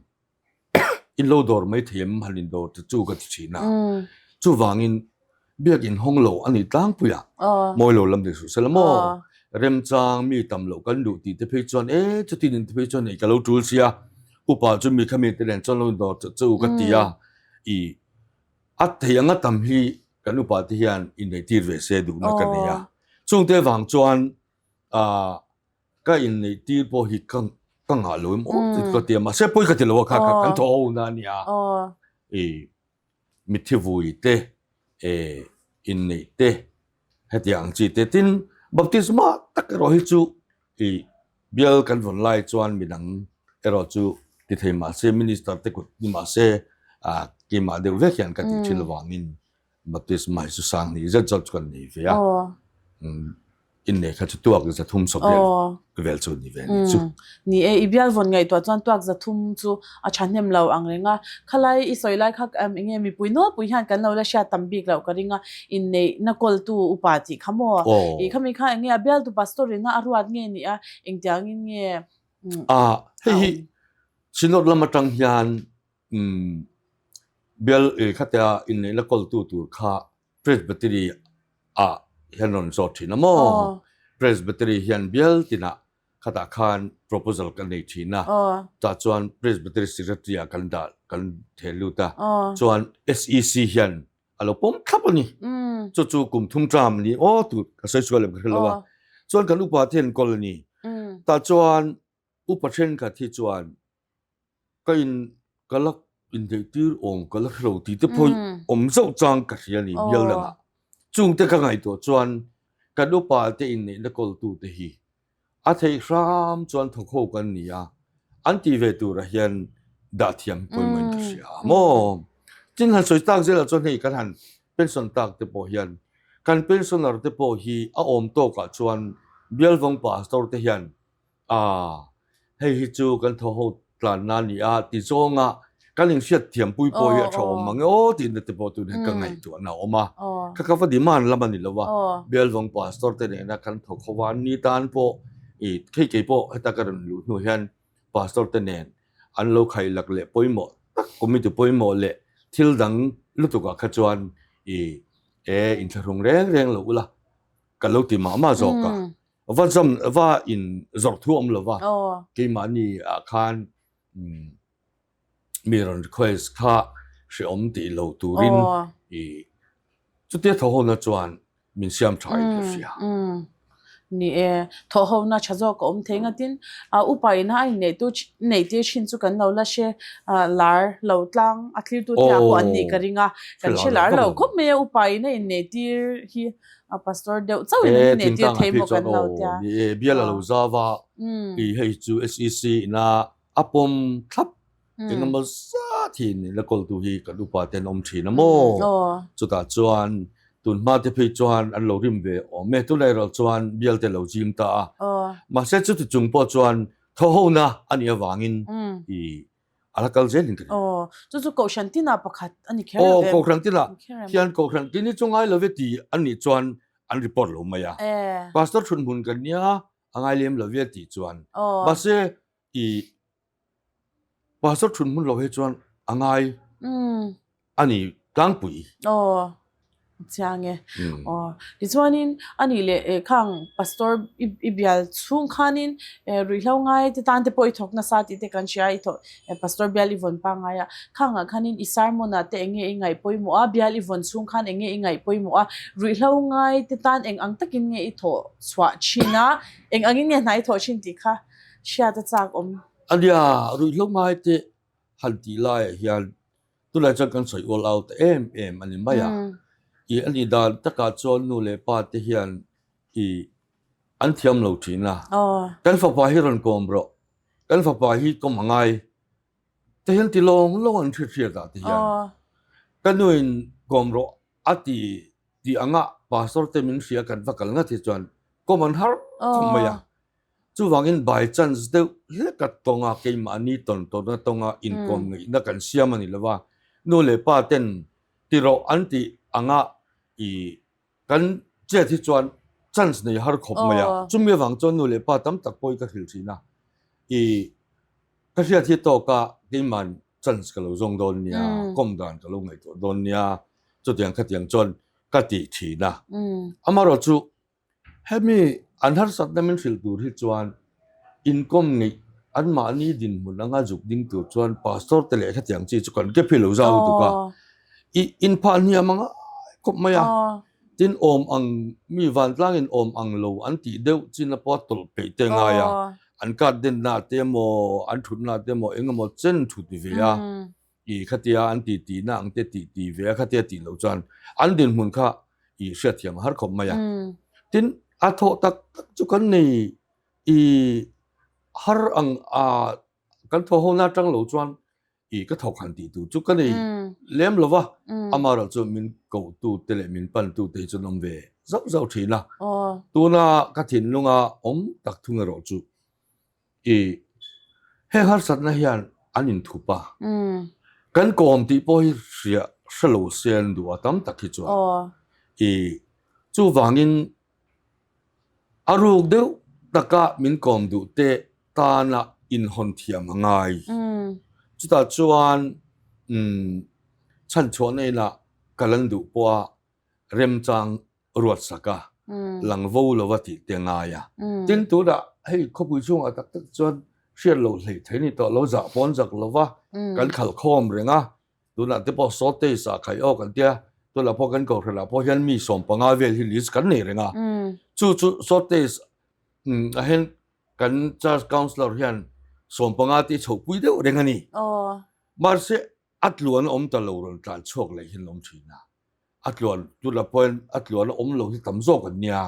In lo dawr mai thei em han in dawr te chu ka ti thin a. Chuvangin biakin hawng lo a ni tlangpui a, mawi lo lam ding suh sela maw? Remchang mi tam loh kan duh tih te phei chuan e chutin in te phei chuan ei ka lo tul sia, upa chu mi kha mi te nen chuan lo in dawr che chu ka ti a, i a thei anga tam hi kan upa te hian inneihtir ve se duhna ka nei a. Chungte vang chuan ah Ka inneih tir pawh hi ka ka ngah lo em aw tih ka ti a, mahse pawi ka ti lo a kha kha kan thaw ho na a nia. I mitthi vui te eh inneih te hetiang ang chi te tin baptisma tak erawh hi chu i bial kan vawn lai chuan midang erawh chu ti thei mahse minister te kut ni mahse ah keimah deuh vek hian ka tih thin avangin Baptisma hi chu sang hnih zet zawt chu kan nei ve a. Innei kha chu tuak 300 vel vel chu ni ve a nih chu. Ni e, i bial vawn ngaihtuah chuan tuak 300 chu a thahnem lo ang reng a. Khalai i sawi lai kha eng nge mipui nawlpui hian kan lo la hriat tam bik loh ka ring a, inneihna kawltu upa tih kha maw? I khami kha eng nge a bialtu pastor ina a ruat nge ni a, engtiangin nge a awm? Hei hi Synod lam atang hian Umm bial i khatia inneihna kawltu tur kha Presbytery ah hian rawn zawt thin a maw? Presbytery hian bial tinah khatah khan proposal kan nei thin a, tah chuan Presbytery Secretary ah kan dah kan theh lut a, chuan SEC hian a lo pawm thlap a ni. Chu chu kum thum term ni aw tur ka sawi sual em ka hre lo a, chuan kan upa te hian kawl a ni. Tah chuan upa thenkhat hi chuan Ka in ka la inneih tir awm ka la hrelo tih te pawh awm zauh chang ka hria a ni bial dangah. Chungte ka ngaihtuah chuan kan upa te inneihna kawltu te hi a theih hram chuan thawk ho kan ni a, an tih ve turah hian dah thiam pawimawhin ka hria a maw. Tin han sawi tak zelah chuan hei kan han pension tak te pawh hian kan pensioner te pawh hi a awm tawkah chuan bialvawng pastor te hian A, hei hi chu kan thaw ho tlanna a ni a ti zawnga kan inhriat thiampui pawh hi a tha awm mang e aw tihna te pawh tun hian ka ngaihtuahna a awm a. Kha ka va demand lam a ni lo a, Bialvawng pastor te nena kan thawk ho a, ni tan pawh i hei kei pawh heta ka rawn luh hnu hian pastor te nen an lo khailak leh pawimawh tak committee pawimawh leh thil dang lutukah kha chuan i e inthlahrung reng reng lo ula ka lo ti mah mah zawk a. Va zam va in zawrh thu awm lova keimahni ah khan mi rawn request kha hrehawm tih lo turin i chutia tho hona chuan min siam tha in ka hria. Ni e, thawhhona tha zawk a awm thei ngatin a upa ina a inneihtu neihtir thin chu kan lo la hre lar lo tlang a thlirtu te ah pawh an nih ka ring a, kan hre lar lo khawp mai a upa ina inneihtir hi a pastor deuh chauh in an inneihtir thei maw kan lo tia. Ni e, bial a lo zau a, i hei chu SEC ina a pawm thlap engemaw zat hi in la kawltu hi kan upa te an awm thin a maw? Chutah chuan tun hma te phei chuan an lo rim ve awm e, tunah erawh chuan bial te lo zim ta a. Mahse chuti chung pawh chuan thawhhona a nih avangin i a la kal zel in ka ring. Aw, chu chu Kohhran tinah pakhat a ni kher lo ve. Aw, Kohhran tinah hian Kohhran tin hi chu ngai lo ve ti an nih chuan an report lo mai a. Pastor thunhmun kan nia a ngai lem lo ve tih chuan. Mahse i Pastor thun hmun lo hi chuan a ngai a ni tlangpui. Aw, chiang e. Aw, tichuanin a nih leh eh khang pastor i i bial chhung khanin eh ruihhlo ngai te tan te pawh i thawk nasa tih te kan hria i thawh eh pastor bial i vawn pangngai a. Khangah khanin i sermon ah te eng nge i ngaih pawimawh a, bial i vawn chhung khan eng nge i ngaih pawimawh a, ruihhlo ngai te tan eng ang takin nge i thawh chhuah thin a, eng angin nge hna i thawh thin tih kha hriat a chak awm. Ania, ruihhlo ngai te han tih laiah hian tunlai chuan kan sawi all out em em a ni mai a. I a nih dan takah chuan nu leh pa te hian i an thiam lo thin a. Kan fapa hi rawn kawm rawh, kan fapa hi kawm a ngai te hian ti lawng lawng an hriat hriat ah te hian ka nuin kawm rawh a ti tih anga pastor te min hria kan va kal ngat hi chuan kawm an har khawp mai a. Chuvangin by chance deuh hlek a tawnga keimahni tawn tawnna tawnga inkawm ngaihna kan siam a ni lo va, nu leh pa ten ti rawh an tih anga i kan chet hi chuan chance nei har khawp mai a. Chumi avang chuan nu leh pa tam tak pawh hi ka hrilh thin a, i ka hriat hi tawka keiman chance ka lo zawng dawn nia, kawm dan ka lo ngaihtuah dawn nia, chutiang khatiang chuan ka tih thin a. Amaherawhchu Hemi an harsatna min hrilh tur hi chuan inkawm ngeih anmahni dinhmun anga zuk ding tur chuan pastor te leh hetiang chi chu kan kep hi lo zau lutuk a. I inphah hniam anga khawp mai a. Tin awm ang mi vantlangin awm ang lo an tih deuh chin a pawh a tawlh peih te ngai a. An card denna te emaw an thutna te emaw eng emaw chen thut ve a. I khatia an ti tihna ang te tih ti ve a khatia tih loh chuan an dinhmun kha i hriatthiam a har khawp mai a. Tin, a thawh tak tak chu kan nei i har ang a kan thawh ho na atang lo chuan i ka thawk han tih tur chu ka nei lem lo va, amaherawh chu min kohtu te leh min pantu te hi chu an awm ve zauh zauh thin a. Tuna ka thinlunga awm tak thung erawh chu I heng harsatna hian an inthup a, kan kawm tih pawh hi hria hre lo se an duh a tam tak hi chuan. I chuvangin a ruk deuh taka min kawm duh te tana inhawn thiam a ngai. Chutah chuan chhanchhuahna inah kal an duh pawha remchang ruat sak a, lang vo lo a tih te ngai a. Tin, tunah hei khawpui chhungah tak tak chuan hriat loh hleih thei ni tawh lo, zah pawn zak lo va, kan khalh khawm reng a, tunah te pawh Sawtei sah khaih aw kan tia, tunah pawh kan kohhranah pawh hian mi 15 vel hi list kan nei reng a, chu chu Sawtei ah hian kan church councillor hian 15 te hi chhohpui deuh reng a ni. Mahse, a tluan awm ta lo rawn tlan chhuak leh hian awm thin a. A tluan tuna pawhin a tluan a awm lo hi tam zawk an nia.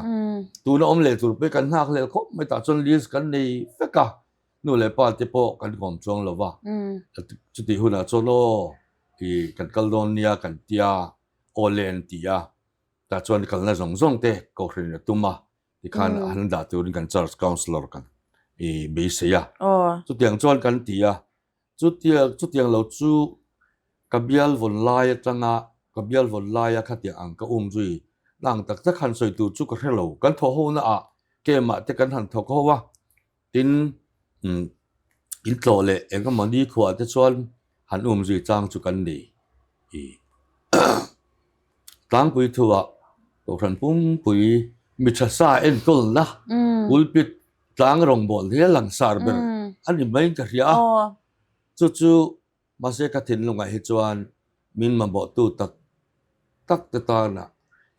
Tuna awm leh tur pawh kan nghak hlel khawp mai tah chuan list kan nei vek a, nu leh pa te pawh kan kawm chuang lo va. Chutih hunah chuan aw i kan kal dawn nia kan tia aw le an ti a, tah chuan kalna zawng zawng te kohhran a tum a, tikhan han dah turin kan church councillor kan i beisei a. Chutiang chuan kan ti a, Chutiang chutiang lo chu ka bial vawn lai atanga ka bial vawn laia khatiang ang ka um zui na ang tak tak han sawi tur chu ka hre lo. Kan thawh ho na ah kemah te kan han thawk ho a, tin umm in tlawh leh eng emaw nikhua te chuan han um zui chang chu kan nei i tlangpui thuah Kohhran pumpui mi tha sa enkawlna pulpit Tlang rawngbâwl hi a langsar ber a ni maiin ka hria a, chu chu mahse ka thinlungah hi chuan min mamawhtu tak tak te tana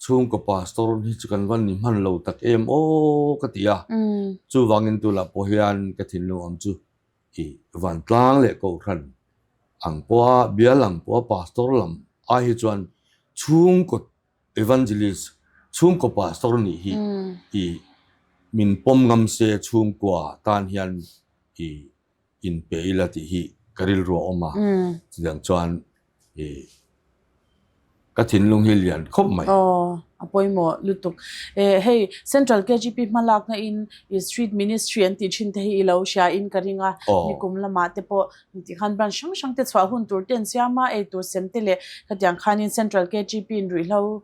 Chhungkaw pastor hi chu kan van ni hman lo tak em aw ka ti a. Chuvangin tunah pawh hian ka thinlung awm chu i vantlang leh kohhran ang pawha bial ang pawha pastor lam ai hi chuan chhungkaw evangelist chhungkaw pastor nih hi i min pawm ngam se chhungkua tan hian i inpe ila tih hi ka rilru a awm a, chutiang chuan i ka thinlung hi lian khawp mai. Aw, a pawimawh lutuk. E, hei Central KGP hmalakna in i Street Ministry an tih thin te hi i lo hria in ka ring a, nikum lamah te pawh tikhan branch hrang hrang te chhuah hun tur te an siam a, eitur sem te leh khatiang khanin Central KGP in ruihhlo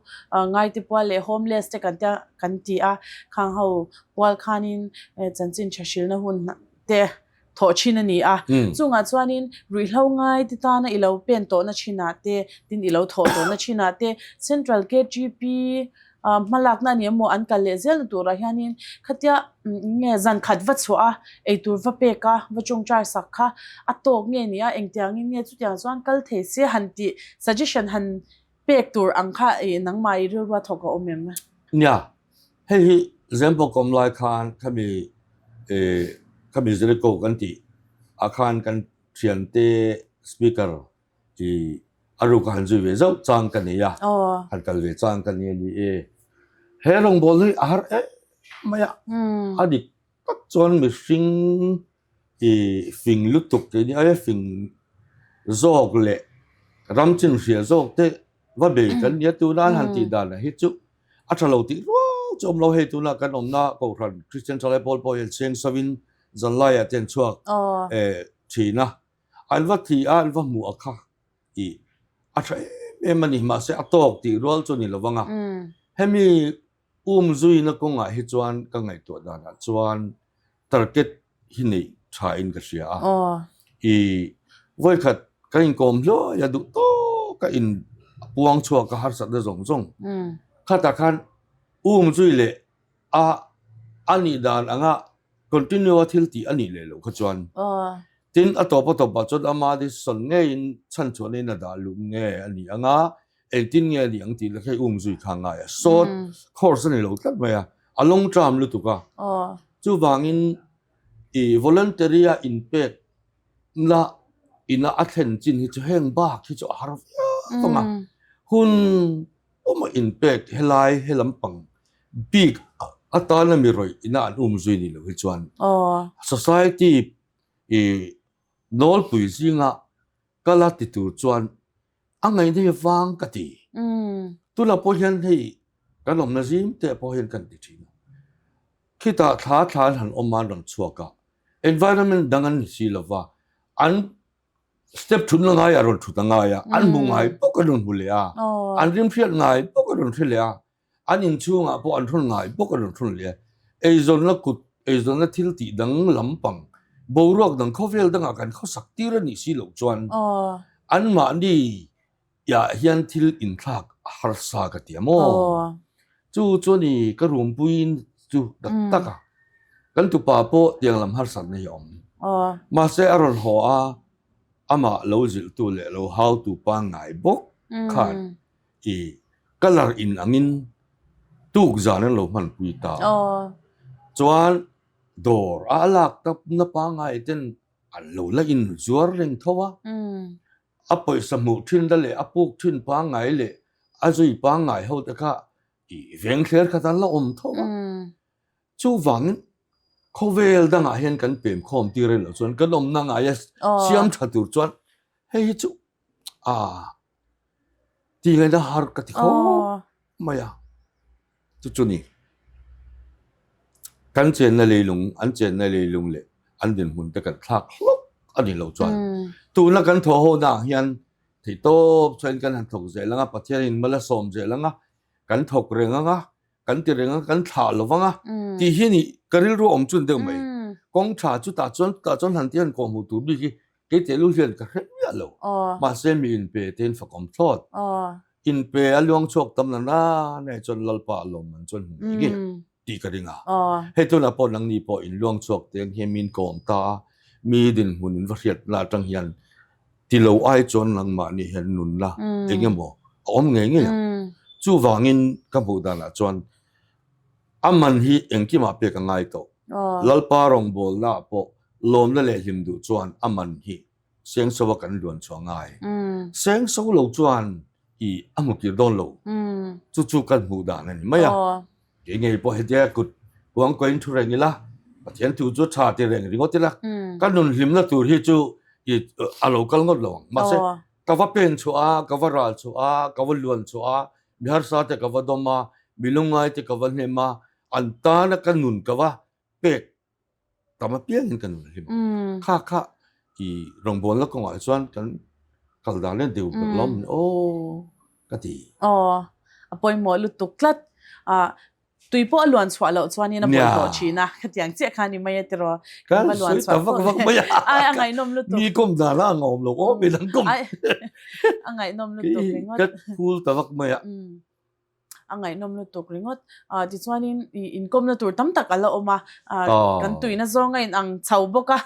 ngai te pual leh homeless te kan tia kan ti a, khang ho pual khanin chanchin tha hrilna hun te thawh thin a ni a. Chungah chuanin ruihhlo ngai te tana i lo pen tawhna thinah te, tin i lo thawh tawhna thinah te Central KTP hmalakna a ni emaw an kal leh zelna turah hianin khatia nge zan khat va chhuah a, eitur va pek a, va tawngtai sak kha a tawk nge ni a, engtiangin nge chutiang chuan kal thei se han tih suggestion han pek tur ang kha i nangmah i rilrua thawk a awm em? Nia, hei hi Zempawk awm lai khan khami eh khami Jericho kan tih ah khan kan thiante speaker i a ruk a han zui ve zauh chang ka nei a, han kal ve chang ka nei a ni e. He rawngbâwl hi a har em mai a, a dik tak chuan mihring I fing lutuk tih ni aia fing zawk leh ram chin hria zawk te va bei kan nia tuna an han tih dan hi chu a tha lo tih rual chu awm lo hei tuna kan awmna kohhran Christian Thalai Pawl pawh hian cheng savin zanlaiah te an chhuak thin a an va thi a an va hmuh a kha tih a tha em em a ni mahse a tawk tih rual chu a ni lovang a hemi Um zuina kawngah hi chuan ka ngaihtuah danah chuan target hi neih tha in ka hria a. I vawikhat ka inkawm hluai a duh tawk a in puang chhuak a harsatna zawng zawng. Khatah khan um zui leh a a nih dan anga continue a thil tih a nih leh loh kha chuan tin a tawp a tawpah chuan ama decision ngeiin chhanchhuahna in a dah luh nge a nih anga Engtin nge a nih ang tih leh hei um zui kha a ngai a, short course a ni lo tlat mai a, a long term lutuk a. Chuvangin i voluntary a inpek na ina a thlen chin hi chu heng bak hi chu a har viau ang a, hun puma inpek helai he lampang bik atana mi rawih ina an um zui ni lo hi chuan society i nawlpui zinga kal a ti tur chuan A ngaihna hi vang ka ti. Tunah pawh hian hei kan awmna zim te pawh hian kan ti thin a. Khitah thla thla an han awm a, an rawn chhuak a. Environment dang an ni si lo va, an step thutna ngaiah rawn thut a ngai a, an hmu ngai bawk an rawn hmu leh a, an rimhriat ngai bawk an rawn hre leh a, an inchhungah pawh an thawn ngai bawk an rawn thawn leh a. Eizawnna kut, eizawnna thil tih dang lampang, boruak dang khawvel dangah kan khawsak tir a nih si loh chuan anmahni ah hian thil inthlak a harsa ka ti a maw? Chu chu a ni ka rumpuiin chu tak tak a, kan tupa pawh tiang lam harsatna hi a awm. Mahse a rawn haw a, amah lo zilhtu leh lo hautu pangngai bawk khan I colour in angin tuk zan an lo hmanpui ta. Chuan dawr a a lak tak na pangngai ten an lo la in zuar reng tho a. A pawisa hmuh thin la leh a puk thin pangngai leh a zui pangngai ho te kha i veng thler khat an la awm tho a. Chuvangin khawvel dangah hian kan pem khawm tir reng loh chuan kan awmna ngaia siam tha tur chuan hei hi chu a Ti ngaihna har ka ti khawp mai a, chu chu ni. Kan chenna leilung, an chenna leilung leh an dinhmun te kan thlak hlawk a ni lo chuan tuna kan thawh ho na ah hian theihtawp chuan kan han thawk zel ang a, Pathianin mal a sawm zel ang a, kan thawk reng ang a, kan ti reng a, kan thlah lo vang a tih hi ni ka rilru a awm chun deuh mai. Kawng tha chutah chuan chutah chuan han ti han kawhhmuh tur bik hi kei tehlul hian ka hre miah lo. Mahse mi inpe te in fakawm thlawt. Inpe a luang chhuak tam na na na chuan Lalpa a lawm man chuan hmu ngei ngei ang tih ka ring a. Hei tunah pawh nangni pawh in luang chhuak te ang hian min kawm ta a, mi dinhmun in va hriatna atang hian ti lo ai chuan nangmahni hian nunna eng emaw a awm ngei ngei ang. Chuvangin ka hmuh danah chuan a man hi engkimah pek a ngai tawh. Lalpa rawngbawlnaah pawh lawmna leh hlim duh chuan a man hi sengso a kan luan chhuah ngai. Sengso lo chuan i a hmu kir dawn lo. Chu chu kan hmuh dan a ni mai a. Kei ngei pawh hetia kut kuang kawiin thu reng ila, Pathian thu chu tha ti reng ringawt ila, ka nun hlimna tur hi chu i a lo kal ngawt lo ang. Mahse, ka va pen chhuah a, ka va ral chhuah a, ka va luan chhuah a, mi harsa te ka va dawm a, mi lungngai te ka va hnem a, an tana ka nun ka va pek tam apiangin ka nun hlim ang. Kha kha i rawngbawlna kawngah chuan kan kal dan leh deuh ber lawm ni aw ka ti. Aw, a pawimawh lutuk tlat. Ah, tui pawh a luan chhuah loh chuanin a bawlhhlawh thin a, khatiang chiah kha ni mai a tiraw. Kan sawi ta vak vak mai a. Ai, a ngaihnawm lutuk. Mi kawm dan a ang awm lo aw, mi dang kawm. Ai, a ngaihnawm lutuk ringawt. Ka phul ta vak mai a. A ngaihnawm lutuk ringawt. Ah tichuanin ih inkawmna tur tam tak a la awm a, ah kan tuina zawng a inang chho bawk a,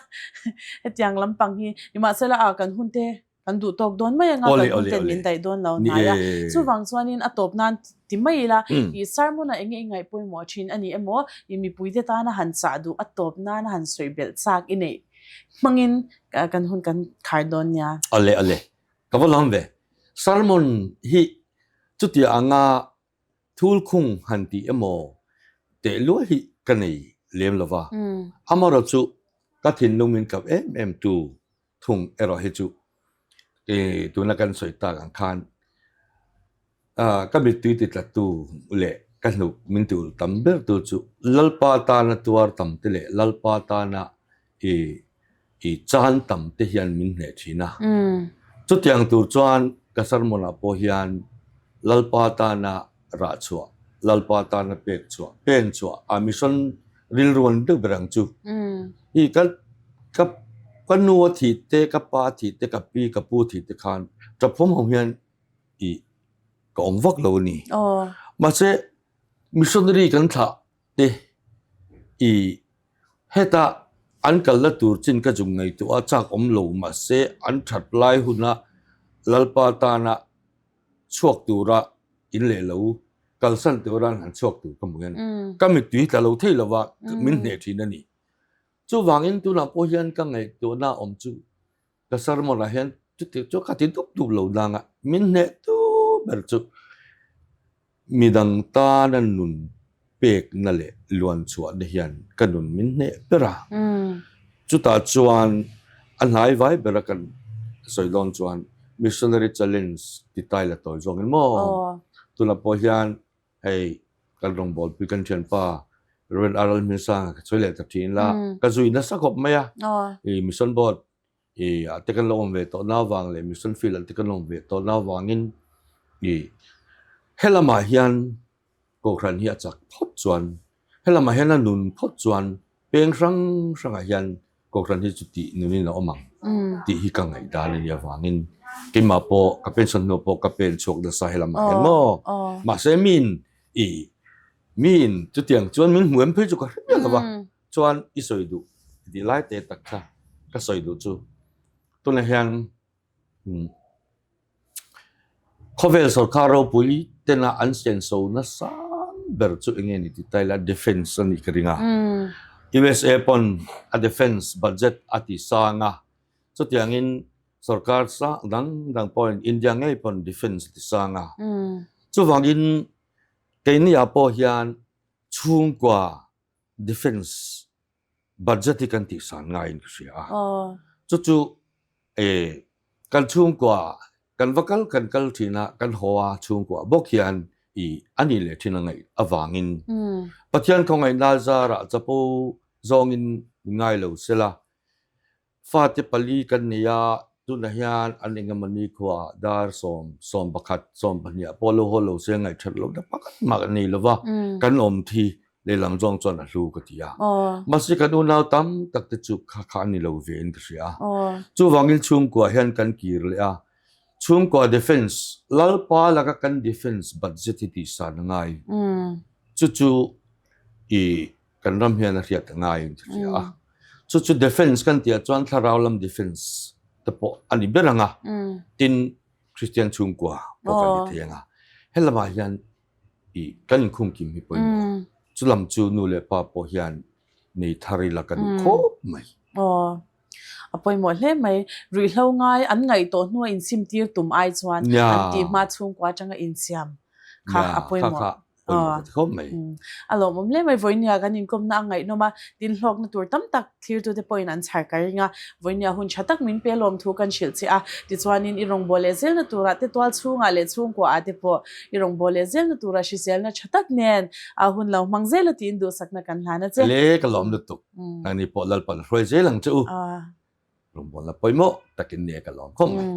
hetiang lampang hi nimahsela ah kan hun te kan duh tawk dawn mai anga kan hun ten min daih dawn lo hnai a. Chuvang chuanin a tawp nan ti mai ila ih sermon ah enge i ngaih pawimawh thin a ni emaw ih mipuite tana han chah duh a tawp nana han sawi belh chak i neih hmangin kan hun kan khar dawn nia. Awle awle Ka va lam ve. Sermon hi chutia anga thulkhung han tih emaw teh luai hi ka nei lem lo va. Amaherawh chu ka thinlung min kap em em tu thung erawh hi chu tuna kan sawi tak ang khan ka mittui ti tla tu leh ka hnuk min ti ulh tam ber tu chu Lalpa tana tuar tam te leh Lalpa tana i i chan tam te hian min hneh thin a. Chutiang tur chuan ka sermon ah pawh hian Lalpa tana rah chhuah, Lalpa tana pek chhuah, pen chhuah a mission rilru an deuh ber ang chu. I ka ka ka nu a thih te, ka pa a thih te, ka pi ka pu thih te khan tap hawm hawm hian i ka awm vak lo a ni. Mahse missionary kan thlah te i heta an kalna tur chin ka zung ngaihtuah a chak awm lo mahse an that lai huna Lalpa tana chhuak tura in leh lo kalsan tura an han chhuak tur ka hmu hian ka mittui tla lo thei lova min hneh thin a ni. Chuvangin tunah pawh hian ka ngaihtuahna awm chu Ka sermon ah hian chuti chu ka ti dup dup lo nang a, min hneh tu ber chu midang tana nun pekna leh luan chhuahna hian ka nun min hneh ber a. Chutah chuan a hnai vai bera kan sawi dawn chuan Missionary Challenge ti tai la tawi zawngin maw tunah pawh hian hei kan rawngbawlpui kan thianpa Rev. R. Hmingsanga ka sawi leh ta thin la, ka zui nasa khawp mai a, i Mission Board i ah te kan lo awm ve tawh na avang leh Mission Field ah te kan awm ve tawh na avangin i helamah hian Kohhran hi a chak phawt chuan helamah hian a nun phawt chuan peng hrang hrangah hian Kohhran hi chu tih nunin a awm ang tih hi ka ngaihdan a nih avangin keimah pawh ka pension hnuah pawh ka pen chhuak nasa helamah hian maw mahse miin i miin chutiang chuan min hmu em phei chu ka hre miah lo va chuan i sawi duh tih lai te tak kha ka sawi duh chu tunah hian Khawvel sorkar ropui tena an senso nasa ber chu eng nge ni tih ta ila defence a nih ka ring a. USA pawn a defence budget a ti sang a, chutiangin sorkar sang dang dang pawhin India ngei pawn defence a ti sang a. Chuvangin keiniah pawh hian chhungkua defence budget hi kan tihsan ngaiin ka hria a. Chu chu kan chhungkua kan va kal kan kal thin a, kan haw a chhungkua bawk hian i a nih leh thin a ngaih avangin Pathian khawngaihna zarah chapo zawngin min ngai lo sela. Fate pali kan nei a, tunah hian an engemawni khuaah dar sawm, 11, 12 pawh lo haw lo se ngaihthat lohna pakhat mah kan nei lo va, kan awm thi lehlam zawng chuan a hlu ka ti a. Mahse kan unau tam tak te chu kha kha an ni lo ve in ka hria a. Chuvangin chhungkua hian kan kir leh a, chhungkua defence, Lalpa laka kan defence budget hi tihsan a ngai. Chu chu i kan ram hian a hriat a ngai in ka hria a. Chu chu defence kan tih ah chuan thlarau lam defence te pawh a ni ber ang a, tin Kristian chhungkua pawh kan ni thei ang a. Helamah hian. I kan inkhung kim hi pawimawh. Chulam chu nu leh pa pawh hian nei thar ila ka duh khawp mai. Aw, a pawimawh hle mai. Ruihhlo ngai an ngaih tawh hnua insim tir tum ai chuan an tih hma chhungkua atanga insiam kha a pawimawh. Pawimawh ka ti khawp mai. A lawmawm hle mai. Vawinia kan inkawmna a ngaihnawm a, tin hlawkna tur tam tak thlirtute pawhin an chhar ka ring a. Vawinia hun tha tak min pe lawm thu kan hrilh che a, tichuanin i rawngbâwl leh zelna turah te tual chhungah leh chhungkuaah te pawh i rawngbâwl leh zelna turah hriselna tha tak nen a hun lo hmang zel a tiin duhsakna kan hlan a che. Le ka lawm lutuk. Nangni pawh Lalpan hruai zel ang che u. Rawngbâwlna pawimawh takin nia ka lawm khawp mai.